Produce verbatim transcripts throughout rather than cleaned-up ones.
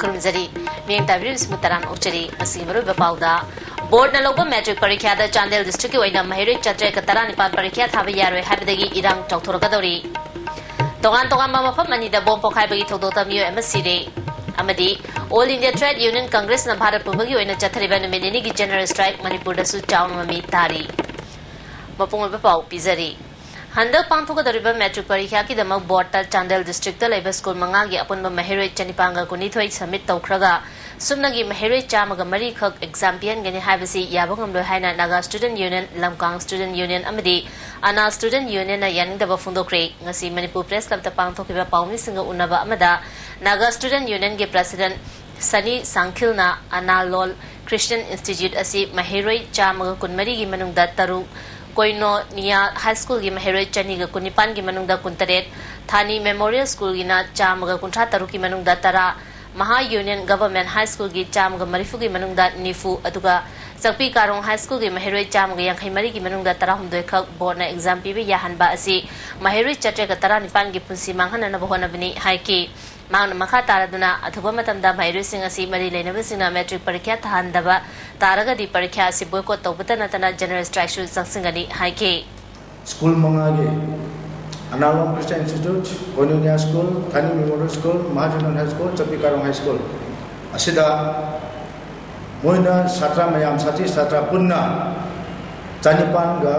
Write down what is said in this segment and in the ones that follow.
ꯈꯨꯔꯨꯝꯖꯔꯤ꯫ ꯃꯤꯠꯌꯦꯡ ꯇꯥꯕꯤꯔꯤꯕꯁꯤꯕꯨ ꯇꯔꯥꯝꯅ ꯑꯣꯛꯆꯔꯤ꯫ ꯉꯁꯤꯒꯤ ꯃꯔꯨꯑꯣꯏꯕ ꯄꯥꯎꯗ, ꯕꯣꯔꯗꯅ ꯂꯧꯕ ꯃꯦꯇ꯭ꯔꯤꯛ ꯄꯔꯤꯈ꯭ꯌꯥꯗ ꯆꯥꯟꯗꯦꯜ ꯗꯤꯁꯇ꯭ꯔꯤꯛꯀꯤ ꯑꯣꯏꯅ ꯃꯍꯩꯔꯣꯏ ꯆꯥꯇ꯭ꯔꯦꯠꯀ ꯇꯔꯥꯅꯤꯄꯥꯟ ꯄꯔꯤꯈ꯭ꯌꯥ ꯊꯥꯕ ꯌꯥꯔꯣꯏ ꯍꯥꯏꯕꯗꯒꯤ ꯏꯔꯥꯡ ꯆꯥꯎꯊꯣꯔꯛꯀꯗꯧꯔꯤ꯫ ꯇꯣꯉꯥꯟ ꯇꯣꯉꯥꯟꯕ ꯃꯐꯝ ꯑꯅꯤꯗ ꯕꯣꯝ ꯄꯣꯈꯥꯏꯕꯒꯤ ꯊꯧꯗꯣꯛꯇ ꯃꯤꯑꯣꯏ ꯑꯃ ꯁꯤꯔꯦ꯫ ꯑꯃꯗꯤ All India Trade Union Congressꯅ Bharat ꯄꯨꯝꯕꯒꯤ ꯑꯣꯏꯅ ꯆꯠꯊꯔꯤꯕ ꯅꯨꯃꯤꯠ ꯅꯤꯅꯤꯒꯤ general strike ꯃꯅꯤꯄꯨꯔꯗꯁꯨ ꯆꯥꯎꯅ ꯃꯃꯤ ꯇꯥꯔꯤ꯫ ꯃꯄꯨꯡ ꯑꯣꯏꯕ ꯄꯥꯎ ꯄꯤꯖꯔꯤ꯫ ꯍꯟꯗꯛ ꯄꯥꯡꯊꯣꯛꯀꯗꯧꯔꯤꯕ ꯃꯦꯇ꯭ꯔꯤꯛ ꯄꯔꯤꯈ꯭ꯌꯥꯒꯤꯗꯃꯛ ꯕꯣꯔꯗꯇ ꯆꯥꯟꯗꯦꯜ ꯗꯤꯁꯇ꯭ꯔꯤꯛꯇ ꯂꯩꯕ ꯁ꯭ꯀꯨꯜ ꯃꯉꯥꯒꯤ ꯑꯄꯨꯟꯕ ꯃꯍꯩꯔꯣꯏ ꯆꯅꯤꯄꯥꯟꯒ ꯀꯨꯟꯅꯤꯊꯣꯏ submit ꯇꯧꯈ꯭ꯔꯒ, ꯁꯨꯞꯅꯒꯤ ꯃꯍꯩꯔꯣꯏ ꯆꯥꯝꯃꯒ ꯃꯔꯤ ꯈꯛ exam ꯄꯤꯍꯟꯒꯅꯤ ꯍꯥꯏꯕꯁꯤ ꯌꯥꯕ ꯉꯝꯂꯣꯏ ꯍꯥꯏꯅ Naga Student Union, Lamkang Student Union ꯑꯃꯗꯤ Anna Student Unionꯅ ꯌꯥꯅꯤꯡꯗꯕ ꯐꯣꯡꯗꯣꯛꯈ꯭ꯔꯦ꯫ ꯉꯁꯤ ꯃꯅꯤꯄꯨꯔ Press Clubꯇ ꯄꯥꯡꯊꯣꯛꯈꯤꯕ ꯄꯥꯎꯃꯤꯁꯤꯡꯒ ꯎꯅꯕ ꯑꯃꯗ Naga Student Unionꯒꯤ President ꯁꯅꯤ ꯁꯥꯡꯈꯤꯜꯅ ꯑꯅꯥ ꯂꯣꯜ Christian Institute ꯑꯁꯤ ꯃꯍꯩꯔꯣꯏ ꯆꯥꯝꯃꯒ ꯀꯨꯟꯃꯔꯤꯒꯤ ꯃꯅꯨꯡꯗ ꯇꯔꯨꯛ, ꯀꯣꯏꯅꯣꯅꯤꯌꯥ High Schoolꯒꯤ ꯃꯍꯩꯔꯣꯏ ꯆꯅꯤꯒ ꯀꯨꯟꯅꯤꯄꯥꯟꯒꯤ ꯃꯅꯨꯡꯗ ꯀꯨꯟꯇꯔꯦꯠ, ꯊꯥꯅꯤ Memorial Schoolꯒꯤꯅ ꯆꯥꯝꯃꯒ ꯀꯨꯟꯊ꯭ꯔꯥ ꯇꯔꯨꯛꯀꯤ ꯃꯅꯨꯡꯗ ꯇꯔꯥ, Maha Union Government High Schoolꯒꯤ ꯆꯥꯝꯃꯒ ꯃꯔꯤꯐꯨꯒꯤ ꯃꯅꯨꯡꯗ ꯅꯤꯐꯨ, ꯑꯗꯨꯒ ꯆꯛꯄꯤ ꯀꯥꯔꯣꯡ High Schoolꯒꯤ ꯃꯍꯩꯔꯣꯏ ꯆꯥꯝꯃꯒ ꯌꯥꯡꯈꯩ ꯃꯔꯤꯒꯤ ꯃꯅꯨꯡꯗ ꯇꯔꯥꯍꯨꯝꯗꯣꯏ ꯈꯛ ꯕꯣꯔꯗꯅ exam ꯄꯤꯕ ꯌꯥꯍꯟꯕ ꯑꯁꯤ ꯃꯍꯩꯔꯣꯏ ꯆꯥꯇ꯭ꯔꯦꯠꯀ ꯇꯔꯥꯅꯤꯄꯥꯟꯒꯤ ꯄꯨꯟꯁꯤ ꯃꯥꯡꯍꯟꯅꯅꯕ ꯍꯣꯠꯅꯕꯅꯤ ꯍꯥꯏꯈꯤ꯫ ꯃꯍꯥꯛꯅ ꯃꯈꯥ ꯇꯥꯔꯗꯨꯅ, ꯑꯊꯨꯕ ꯃꯇꯝꯗ ꯃꯍꯩꯔꯣꯏꯁꯤꯡ ꯑꯁꯤ ꯃꯔꯤ ꯂꯩꯅꯕꯁꯤꯡꯅ ꯃꯦꯇ꯭ꯔꯤꯛ ꯄꯔꯤꯈ꯭ꯌꯥ ꯊꯥꯍꯟꯗꯕ ꯇꯥꯔꯒꯗꯤ ꯄꯔꯤꯈ꯭ꯌꯥ ꯑꯁꯤ boycott ꯇꯧꯕꯇ ꯅꯠꯇꯅ general strikeꯁꯨ ꯆꯪꯁꯤꯟꯒꯅꯤ ꯍꯥꯏꯈꯤ꯫ ꯁ꯭ꯀꯨꯜ ꯃꯉꯥꯒꯤ, ꯑꯅꯥꯂꯣꯝ Christian Institute, ꯀꯣꯏꯅꯣꯅꯤꯌꯥ School, ꯊꯥꯅꯤ Memorial School, ꯃꯍꯥꯖꯅꯟ High School, ꯆꯛꯄꯤ ꯀꯥꯔꯣꯡ High School ꯑꯁꯤꯗ ꯃꯣꯏꯅ ꯁꯥꯇ꯭ꯔ ꯃꯌꯥꯝ, ꯁꯥꯇ꯭ꯔꯤ ꯁꯥꯇ꯭ꯔ ꯄꯨꯟꯅ ꯆꯅꯤꯄꯥꯟꯒ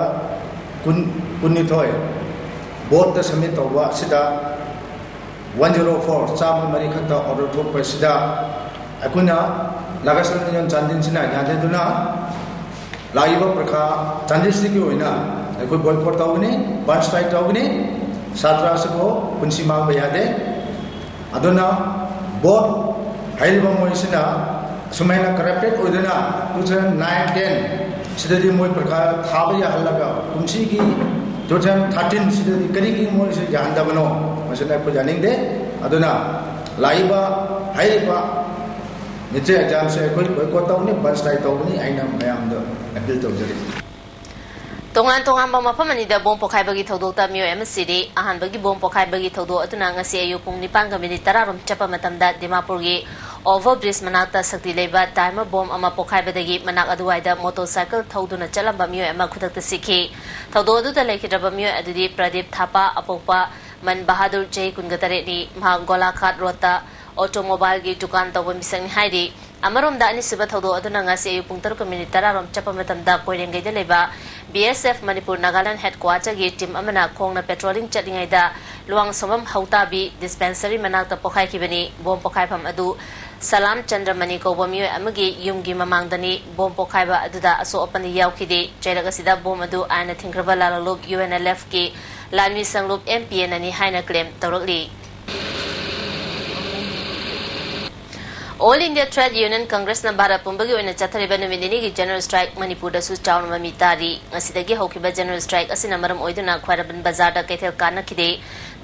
ꯀꯨꯟ, ꯀꯨꯟꯅꯤꯊꯣꯏ ꯕꯣꯔꯗꯇ submit ꯇꯧꯕ ꯑꯁꯤꯗ one zero four, ꯆꯥꯝꯃ ꯃꯔꯤ ꯈꯛꯇ order ꯊꯣꯛꯄꯁꯤꯗ ꯑꯩꯈꯣꯏꯅ Naga Student Union ꯆꯥꯟꯗꯦꯜꯁꯤꯅ ꯌꯥꯖꯗꯨꯅ ꯂꯥꯛꯏꯕ ꯄꯔꯤꯈꯥ ꯆꯥꯟꯗꯦꯜꯁꯤꯒꯤ ꯑꯣꯏꯅ ꯑꯩꯈꯣꯏ boycott ꯇꯧꯒꯅꯤ, band strike ꯇꯧꯒꯅꯤ꯫ ꯁꯥꯇ꯭ꯔ ꯑꯁꯤꯕꯨ ꯄꯨꯟꯁꯤ ꯃꯥꯡꯕ ꯌꯥꯗꯦ꯫ ꯑꯗꯨꯅ ꯕꯣꯔꯗ ꯍꯥꯏꯔꯤꯕ ꯃꯣꯏꯁꯤꯅ ꯑꯁꯨꯃꯥꯏꯅ corrupted ꯑꯣꯏꯗꯨꯅ two thousand nine ten ꯁꯤꯗꯗꯤ ꯃꯣꯏ ꯄꯔꯤꯈꯥ ꯊꯥꯕ ꯌꯥꯍꯜꯂꯒ ꯀꯨꯝꯁꯤꯒꯤ two thousand thirteen ꯁꯤꯗꯗꯤ ꯀꯔꯤꯒꯤ ꯃꯣꯏꯁꯤ ꯌꯥꯍꯟꯗꯕꯅꯣ? ꯃꯁꯤꯅ ꯑꯩꯈꯣꯏ ꯌꯥꯅꯤꯡꯗꯦ꯫ ꯑꯗꯨꯅ ꯂꯥꯛꯏꯕ, ꯍꯥꯏꯔꯤꯕ ꯃꯦꯇ꯭ꯔꯤꯛ examꯁꯦ ꯑꯩꯈꯣꯏ boycott ꯇꯧꯒꯅꯤ, band strike ꯇꯧꯒꯅꯤ꯫ ꯑꯩꯅ ꯃꯌꯥꯝꯗ appeal ꯇꯧꯖꯔꯤ꯫ ꯇꯣꯉꯥꯟ ꯇꯣꯉꯥꯟꯕ ꯃꯐꯝ ꯑꯅꯤꯗ ꯕꯣꯝ ꯄꯣꯈꯥꯏꯕꯒꯤ ꯊꯧꯗꯣꯛꯇ ꯃꯤꯑꯣꯏ ꯑꯃ ꯁꯤꯔꯦ꯫ ꯑꯍꯥꯟꯕꯒꯤ ꯕꯣꯝ ꯄꯣꯈꯥꯏꯕꯒꯤ ꯊꯧꯗꯣꯛ ꯑꯗꯨꯅ ꯉꯁꯤ ꯑꯌꯨꯛ ꯄꯨꯡ ꯅꯤꯄꯥꯟꯒ ꯃꯤꯅꯤꯠ ꯇꯔꯥꯔꯣꯝ ꯆꯠꯄ ꯃꯇꯝꯗ ꯗꯤꯃꯥꯄꯨꯔꯒꯤ ꯑꯣꯚꯔ ꯕ꯭ꯔꯤꯖ ꯃꯅꯥꯛꯇ ꯁꯛꯇꯤ ꯂꯩꯕ ꯇꯥꯏꯃꯔ ꯕꯣꯝ ꯑꯃ ꯄꯣꯈꯥꯏꯕꯗꯒꯤ ꯃꯅꯥꯛ ꯑꯗꯨꯋꯥꯏꯗ ꯃꯣꯇꯣꯔ ꯁꯥꯏꯀꯜ ꯊꯧꯗꯨꯅ ꯆꯠꯂꯝꯕ ꯃꯤꯑꯣꯏ ꯑꯃ ꯈꯨꯗꯛꯇ ꯁꯤꯈꯤ꯫ ꯊꯧꯗꯣꯛ ꯑꯗꯨꯗ ꯂꯩꯈꯤꯗ꯭ꯔꯕ ꯃꯤꯑꯣꯏ ꯑꯗꯨꯗꯤ ꯄ꯭ꯔꯗꯤꯞ ꯊꯥꯄꯥ, ꯑꯄꯣꯛꯄ ꯃꯟ ꯕꯍꯥꯗꯨꯔ, ꯆꯍꯤ ꯀꯨꯟꯒ ꯇꯔꯦꯠꯅꯤ꯫ ꯃꯍꯥꯛ ꯒꯣꯂꯥꯘꯥꯠ ꯔꯣꯗꯇ ꯑꯣꯇꯣꯃꯣꯕꯥꯏꯜꯒꯤ ꯗꯨꯀꯥꯟ ꯇꯧꯕ ꯃꯤꯁꯛꯅꯤ ꯍꯥꯏꯔꯤ꯫ ꯑꯃꯔꯣꯝꯗ, ꯑꯅꯤꯁꯨꯕ ꯊꯧꯗꯣꯛ ꯑꯗꯨꯅ ꯉꯁꯤ ꯑꯌꯨꯛ ꯄꯨꯡ ꯇꯔꯨꯛꯀ ꯃꯤꯅꯤꯠ ꯇꯔꯥ ꯔꯣꯝ ꯆꯠꯄ ꯃꯇꯝꯗ ꯀꯣꯏꯔꯦꯡꯒꯩꯗ ꯂꯩꯕ ꯕꯤ ꯑꯦꯁ ꯑꯦꯐ ꯃꯅꯤꯄꯨꯔ ꯅꯥꯒꯥꯂꯦꯟ ꯍꯦꯗꯀ꯭ꯋꯥꯇꯔꯒꯤ ꯇꯤꯝ ꯑꯃꯅ ꯈꯣꯡꯅ ꯄꯦꯇ꯭ꯔꯣꯂꯤꯡ ꯆꯠꯂꯤꯉꯩꯗ ꯂꯨꯋꯥꯡꯁꯝꯕꯝ ꯍꯧꯇꯥꯕꯤ ꯗꯤꯁꯄꯦꯟꯁꯔꯤ ꯃꯅꯥꯛꯇ ꯄꯣꯈꯥꯏꯈꯤꯕꯅꯤ꯫ ꯕꯣꯝ ꯄꯣꯈꯥꯏꯐꯝ ꯑꯗꯨ ꯁꯂꯥꯝ ꯆꯟꯗ꯭ꯔꯃꯅꯤ ꯀꯧꯕ ꯃꯤꯑꯣꯏ ꯑꯃꯒꯤ ꯌꯨꯝꯒꯤ ꯃꯃꯥꯡꯗꯅꯤ꯫ ꯕꯣꯝ ꯄꯣꯈꯥꯏꯕ ꯑꯗꯨꯗ ꯑꯁꯣꯛ ꯑꯄꯟꯗꯤ ꯌꯥꯎꯈꯤꯗꯦ꯫ ꯆꯩꯔꯛ ꯑꯁꯤꯗ ꯕꯣꯝ ꯑꯗꯨ ꯑꯥꯏꯟꯅ ꯊꯤꯡꯈ꯭ꯔꯕ ꯂꯥꯂꯣꯡꯂꯨꯞ ꯌꯨ ꯑꯦꯟ ꯑꯦꯜ ꯑꯦꯐꯀꯤ ꯂꯥꯟꯃꯤ ꯁꯪꯂꯨꯞ ꯑꯦꯝ ꯄꯤ ꯑꯦꯟ ꯑꯅꯤ ꯍꯥꯏꯅ ꯀ꯭ꯂꯦꯝ ꯇꯧꯔꯛꯂꯤ꯫ ꯑꯣꯜ ꯏꯟꯗꯤꯌꯥ ꯇ꯭ꯔꯦꯗ ꯌꯨꯅꯤꯌꯟ ꯀꯪꯒ꯭ꯔꯦꯁꯅ ꯚꯥꯔꯠ ꯄꯨꯝꯕꯒꯤ ꯑꯣꯏꯅ ꯆꯠꯊꯔꯤꯕ ꯅꯨꯃꯤꯠ ꯅꯤꯅꯤꯒꯤ ꯖꯦꯅꯔꯦꯜ ꯁ꯭ꯇ꯭ꯔꯥꯏꯛ ꯃꯅꯤꯄꯨꯔꯗꯁꯨ ꯆꯥꯎꯅ ꯃꯃꯤ ꯇꯥꯔꯤ꯫ ꯉꯁꯤꯗꯒꯤ ꯍꯧꯈꯤꯕ ꯖꯦꯅꯔꯦꯜ ꯁ꯭ꯇ꯭ꯔꯥꯏꯛ ꯑꯁꯤꯅ ꯃꯔꯝ ꯑꯣꯏꯗꯨꯅ ꯈ꯭ꯋꯥꯏꯔꯝꯕꯟ ꯕꯖꯥꯔꯗ ꯀꯩꯊꯦꯜ ꯀꯥꯅꯈꯤꯗꯦ꯫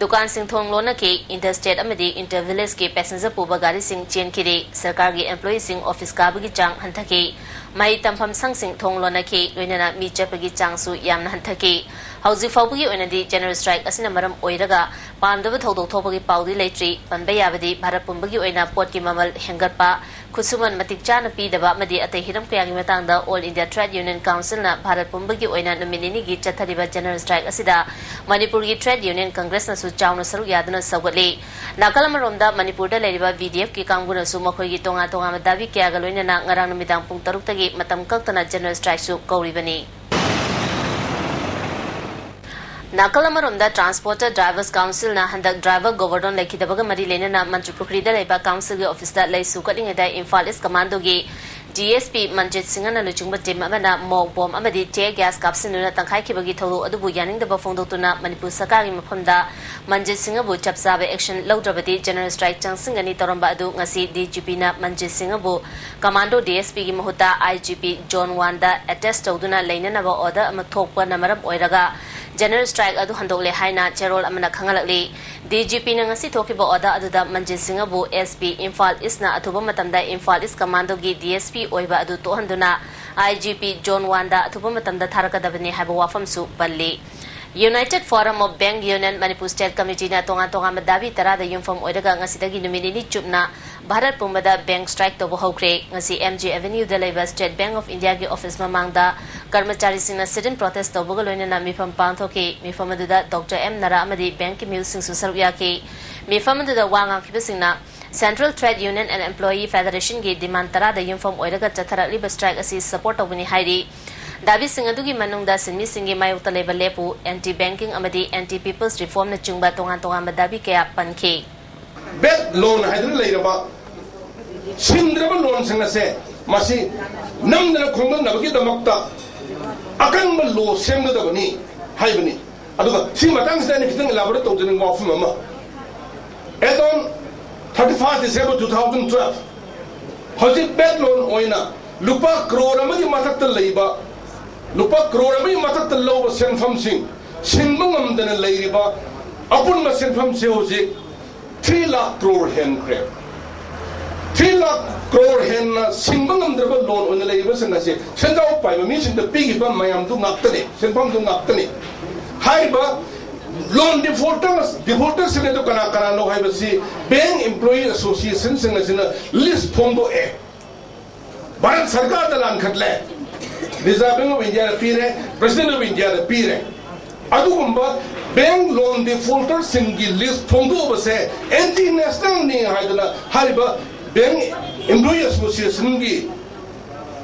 ꯗꯨꯀꯥꯟꯁꯤꯡ ꯊꯣꯡ ꯂꯣꯟꯅꯈꯤ꯫ ꯏꯟꯇꯔ ꯁ꯭ꯇꯦꯠ ꯑꯃꯗꯤ ꯏꯟꯇꯔ ꯚꯤꯂꯦꯖꯀꯤ ꯄꯦꯁꯦꯟꯖꯔ ꯄꯨꯕ ꯒꯥꯔꯤꯁꯤꯡ ꯆꯦꯟꯈꯤꯗꯦ꯫ ꯁꯔꯀꯥꯔꯒꯤ ꯑꯦꯝꯄ꯭ꯂꯣꯌꯤꯁꯤꯡ ꯑꯣꯐꯤꯁ ꯀꯥꯕꯒꯤ ꯆꯥꯡ ꯍꯟꯊꯈꯤ꯫ ꯃꯍꯩ ꯇꯝꯐꯝ ꯁꯪꯁꯤꯡ ꯊꯣꯡ ꯂꯣꯟꯅꯈꯤ꯫ ꯂꯣꯏꯅꯅ ꯃꯤ ꯆꯠꯄꯒꯤ ꯆꯥꯡꯁꯨ ꯌꯥꯝꯅ ꯍꯟꯊꯈꯤ꯫ ꯍꯧꯖꯤꯛ ꯐꯥꯎꯕꯒꯤ ꯑꯣꯏꯅꯗꯤ ꯖꯦꯅꯔꯦꯜ ꯁ꯭ꯇ꯭ꯔꯥꯏꯛ ꯑꯁꯤꯅ ꯃꯔꯝ ꯑꯣꯏꯔꯒ ꯄꯥꯝꯗꯕ ꯊꯧꯗꯣꯛ ꯊꯣꯛꯄꯒꯤ ꯄꯥꯎꯗꯤ ꯂꯩꯇ꯭ꯔꯤ꯫ ꯄꯟꯕ ꯌꯥꯕꯗꯤ ꯚꯥꯔꯠ ꯄꯨꯝꯕꯒꯤ ꯑꯣꯏꯅ ꯄꯣꯠꯀꯤ ꯃꯃꯜ ꯍꯦꯟꯒꯠꯄ, ꯈꯨꯠꯁꯨꯃꯟ ꯃꯇꯤꯛ ꯆꯥꯅ ꯄꯤꯗꯕ ꯑꯃꯗꯤ ꯑꯇꯩ ꯍꯤꯔꯝ ꯀꯌꯥꯒꯤ ꯃꯇꯥꯡꯗ ꯑꯣꯜ ꯏꯟꯗꯤꯌꯥ ꯇ꯭ꯔꯦꯗ ꯌꯨꯅꯤꯌꯟ ꯀꯥꯎꯟꯁꯤꯜꯅ ꯚꯥꯔꯠ ꯄꯨꯝꯕꯒꯤ ꯑꯣꯏꯅ ꯅꯨꯃꯤꯠ ꯅꯤꯅꯤꯒꯤ ꯆꯠꯊꯔꯤꯕ ꯖꯦꯅꯔꯦꯜ ꯁ꯭ꯇ꯭ꯔꯥꯏꯛ ꯑꯁꯤꯗ ꯃꯅꯤꯄꯨꯔꯒꯤ ꯇ꯭ꯔꯦꯗ ꯌꯨꯅꯤꯌꯟ ꯀꯪꯒ꯭ꯔꯦꯁꯅꯁꯨ ꯆꯥꯎꯅ ꯁꯔꯨꯛ ꯌꯥꯗꯨꯅ ꯁꯧꯒꯠꯂꯤ꯫ ꯅꯥꯀꯜ ꯑꯃꯔꯣꯝꯗ ꯃꯅꯤꯄꯨꯔꯗ ꯂꯩꯔꯤꯕ ꯕꯤ ꯗꯤ ꯑꯦꯐꯀꯤ ꯀꯥꯡꯕꯨꯅꯁꯨ ꯃꯈꯣꯏꯒꯤ ꯇꯣꯉꯥꯟ ꯇꯣꯉꯥꯟꯕ ꯗꯥꯕꯤ ꯀꯌꯥꯒ ꯂꯣꯏꯅꯅ ꯉꯔꯥꯡ ꯅꯨꯃꯤꯗꯥꯡ ꯄꯨꯡ ꯇꯔꯨꯛꯇꯒꯤ ꯃꯇꯝ ꯀꯛꯇꯅ ꯖꯦꯅꯔꯦꯜ ꯁ꯭ꯇ꯭ꯔꯥꯏꯛꯁꯨ ꯀꯧꯔꯤꯕꯅꯤ꯫ ꯅꯥꯀꯜ ꯑꯃꯔꯣꯝꯗ ꯇ꯭ꯔꯥꯟꯁꯄꯣꯔꯇꯔ ꯗ꯭ꯔꯥꯏꯚꯔꯁ ꯀꯥꯎꯟꯁꯤꯜꯅ ꯍꯟꯗꯛ ꯗ꯭ꯔꯥꯏꯚꯔ ꯒꯣꯕꯔꯗꯣꯟ ꯂꯩꯈꯤꯗꯕꯒ ꯃꯔꯤ ꯂꯩꯅꯅ ꯃꯟꯇ꯭ꯔꯤ ꯄꯨꯈ꯭ꯔꯤꯗ ꯂꯩꯕ ꯀꯥꯎꯟꯁꯤꯜꯒꯤ ꯑꯣꯐꯤꯁꯇ ꯂꯩꯁꯨ ꯀꯠꯂꯤꯉꯩꯗ ꯏꯝꯐꯥꯜ ꯏꯁ ꯀꯃꯥꯟꯗꯣꯒꯤ ꯗꯤ ꯑꯦꯁ ꯄꯤ ꯃꯟꯖꯤꯠ ꯁꯤꯡꯍꯅ ꯂꯨꯆꯤꯡꯕ ꯇꯤꯝ ꯑꯃꯅ ꯃꯣꯛ ꯕꯣꯝ ꯑꯃꯗꯤ ꯇꯤꯌꯔ ꯒ꯭ꯌꯥꯁ ꯀꯥꯞꯁꯤꯟꯗꯨꯅ ꯇꯪꯈꯥꯏꯈꯤꯕꯒꯤ ꯊꯧꯗꯣꯛ ꯑꯗꯨꯕꯨ ꯌꯥꯅꯤꯡꯗꯕ ꯐꯣꯡꯗꯣꯛꯇꯨꯅ ꯃꯅꯤꯄꯨꯔ ꯁꯔꯀꯥꯔꯒꯤ ꯃꯐꯝꯗ ꯃꯟꯖꯤꯠ ꯁꯤꯡꯍꯕꯨ ꯆꯞ ꯆꯥꯕ ꯑꯦꯛꯁꯟ ꯂꯧꯗ꯭ꯔꯕꯗꯤ ꯖꯦꯅꯔꯦꯜ ꯁ꯭ꯇ꯭ꯔꯥꯏꯛ ꯆꯪꯁꯤꯟꯒꯅꯤ ꯇꯧꯔꯝꯕ ꯑꯗꯨ ꯉꯁꯤ ꯗꯤ ꯖꯤ ꯄꯤꯅ ꯃꯟꯖꯤꯠ ꯁꯤꯡꯍꯕꯨ ꯀꯃꯥꯟꯗꯣ ꯗꯤ ꯑꯦꯁ ꯄꯤꯒꯤ ꯃꯍꯨꯠꯇ ꯑꯥꯏ ꯖꯤ ꯄꯤ ꯖꯣꯟ ꯋꯥꯟꯗ ꯑꯦꯇꯦꯁ ꯇꯧꯗꯨꯅ ꯂꯩꯅꯅꯕ ꯑꯣꯔꯗꯔ ꯑꯃ ꯊꯣꯛꯄꯅ ꯃꯔꯝ ꯑꯣꯏꯔꯒ ꯖꯦꯅꯔꯦꯜ ꯁ꯭ꯇ꯭ꯔꯥꯏꯛ ꯑꯗꯨ ꯍꯟꯗꯣꯛꯂꯦ ꯍꯥꯏꯅ ꯆꯦꯔꯣꯜ ꯑꯃꯅ ꯈꯪꯍꯜꯂꯛꯂꯤ꯫ ꯗꯤ ꯖꯤ ꯄꯤꯅ ꯉꯁꯤ ꯊꯣꯛꯈꯤꯕ ꯑꯣꯔꯗꯔ ꯑꯗꯨꯗ ꯃꯟꯖꯤꯠ ꯁꯤꯡꯍꯕꯨ ꯑꯦꯁ ꯄꯤ ꯏꯝꯐꯥꯜ ꯏꯁꯅ ꯑꯊꯨꯕ ꯃꯇꯝꯗ ꯏꯝꯐꯥꯜ ꯏꯁ ꯀꯃꯥꯟꯗꯣꯒꯤ ꯗꯤ ꯑꯦꯁ ꯄꯤ ꯑꯣꯏꯕ ꯑꯗꯨ ꯇꯣꯛꯍꯟꯗꯨꯅ ꯑꯥꯏ ꯖꯤ ꯄꯤ ꯖꯣꯟ ꯋꯥꯟꯗ ꯑꯊꯨꯕ ꯃꯇꯝꯗ ꯊꯥꯔꯛꯀꯗꯕꯅꯤ ꯍꯥꯏꯕ ꯋꯥꯐꯝꯁꯨ ꯄꯜꯂꯤ꯫ United Forum of Bank Union Manipur State Committeeꯅ ꯇꯣꯉꯥꯟ ꯇꯣꯉꯥꯟꯕ ꯗꯥꯕꯤ ꯇꯔꯥꯗ ꯌꯨꯝꯐꯝ ꯑꯣꯏꯔꯒ ꯉꯁꯤꯗꯒꯤ ꯅꯨꯃꯤꯠ ꯅꯤꯅꯤ ꯆꯨꯞꯅ ꯚꯥꯔꯠ ꯄꯨꯝꯕꯗ bank strike ꯇꯧꯕ ꯍꯧꯈ꯭ꯔꯦ꯫ ꯉꯁꯤ M G Avenueꯗ ꯂꯩꯕ State Bank of Indiaꯒꯤ office ꯃꯃꯥꯡꯗ ꯀꯔꯃꯆꯥꯔꯤꯁꯤꯡꯅ sit-in protest ꯇꯧꯕꯒ ꯂꯣꯏꯅꯅ ꯃꯤꯐꯝ ꯄꯥꯡꯊꯣꯛꯈꯤ꯫ ꯃꯤꯐꯝ ꯑꯗꯨꯗ Doctor M Nara ꯑꯃꯗꯤ bankꯀꯤ ꯃꯤꯍꯨꯠꯁꯤꯡꯁꯨ ꯁꯔꯨꯛ ꯌꯥꯈꯤ꯫ ꯃꯤꯐꯝ ꯑꯗꯨꯗ ꯋꯥ ꯉꯥꯡꯈꯤꯕꯁꯤꯡꯅ Central Trade Union and Employee Federationꯒꯤ demand ꯇꯔꯥꯗ ꯌꯨꯝꯐꯝ ꯑꯣꯏꯔꯒ ꯆꯠꯊꯔꯛꯂꯤꯕ strike ꯑꯁꯤ support ꯇꯧꯕꯅꯤ ꯍꯥꯏꯔꯤ꯫ ꯗꯥꯕꯤꯁꯤꯡ ꯑꯗꯨꯒꯤ ꯃꯅꯨꯡꯗ ꯁꯤꯟꯃꯤꯁꯤꯡꯒꯤ ꯃꯥꯌꯣꯛꯇ ꯂꯩꯕ ꯂꯦꯞꯄꯨ, anti banking ꯑꯃꯗꯤ anti people's reformꯅꯆꯤꯡꯕ ꯇꯣꯉꯥꯟ ꯇꯣꯉꯥꯟꯕ ꯗꯥꯕꯤ ꯀꯌꯥ ꯄꯟꯈꯤ꯫ Bad loan ꯍꯥꯏꯗꯨꯅ ꯂꯩꯔꯕ ꯁꯤꯡꯗ꯭ꯔꯕ loanꯁꯤꯡ ꯑꯁꯦ ꯃꯁꯤ ꯅꯝꯗꯅ ꯈꯣꯝꯒꯠꯅꯕꯒꯤꯗꯃꯛꯇ ꯑꯀꯟꯕ law ꯁꯦꯝꯒꯗꯕꯅꯤ ꯍꯥꯏꯕꯅꯤ꯫ ꯑꯗꯨꯒ ꯁꯤ ꯃꯇꯥꯡꯁꯤꯗ ꯑꯩꯅ ꯈꯤꯇꯪ elaborate ꯇꯧꯖꯅꯤꯡꯕ ꯋꯥꯐꯝ ꯑꯃ, as on thirty first December two thousand twelve, ꯍꯧꯖꯤꯛ bad loan ꯑꯣꯏꯅ ꯂꯨꯄꯥ ꯀ꯭ꯔꯣꯔ ꯑꯃꯒꯤ ꯃꯊꯛꯇ ꯂꯩꯕ, ꯂꯨꯄꯥ ꯀ꯭ꯔꯣꯔ ꯑꯃꯒꯤ ꯃꯊꯛꯇ ꯂꯧꯕ ꯁꯦꯟꯐꯝꯁꯤꯡ ꯁꯤꯡꯕ ꯉꯝꯗꯅ ꯂꯩꯔꯤꯕ ꯑꯄꯨꯟꯕ ꯁꯦꯟꯐꯝꯁꯦ ꯍꯧꯖꯤꯛ three lakh crore ꯍꯦꯟꯈ꯭ꯔꯦ꯫ Three lakh crore ꯍꯦꯟꯅ ꯁꯤꯡꯕ ꯉꯝꯗ꯭ꯔꯕ loan ꯑꯣꯏꯅ ꯂꯩꯔꯤꯕꯁꯤꯡ ꯑꯁꯤ ꯁꯦꯟꯖꯥꯎ ꯄꯥꯏꯕ ꯃꯤꯁꯤꯡꯗ ꯄꯤꯈꯤꯕ ꯃꯌꯥꯝꯗꯨ ꯉꯥꯛꯇꯅꯤ, ꯁꯦꯟꯐꯝꯗꯨ ꯉꯥꯛꯇꯅꯤ꯫ ꯍꯥꯏꯔꯤꯕ loan defaulter, defaulterꯁꯤꯡ ꯑꯗꯨ ꯀꯅꯥ ꯀꯅꯥꯅꯣ ꯍꯥꯏꯕꯁꯤ Bank Employee Associationꯁꯤꯡ ꯑꯁꯤꯅ list ꯐꯣꯡꯗꯣꯛꯑꯦ꯫ Bharat ꯁꯔꯀꯥꯔꯗ ꯂꯥꯟꯈꯠꯂꯦ, Reserve Bank of Indiaꯗ ꯄꯤꯔꯦ, President of Indiaꯗ ꯄꯤꯔꯦ꯫ ꯑꯗꯨꯒꯨꯝꯕ bank loan defaulterꯁꯤꯡꯒꯤ list ꯐꯣꯡꯗꯣꯛꯂꯕꯁꯦ anti nationalꯅꯤ ꯍꯥꯏꯗꯨꯅ ꯍꯥꯏꯔꯤꯕ Bank Employee Associationꯒꯤ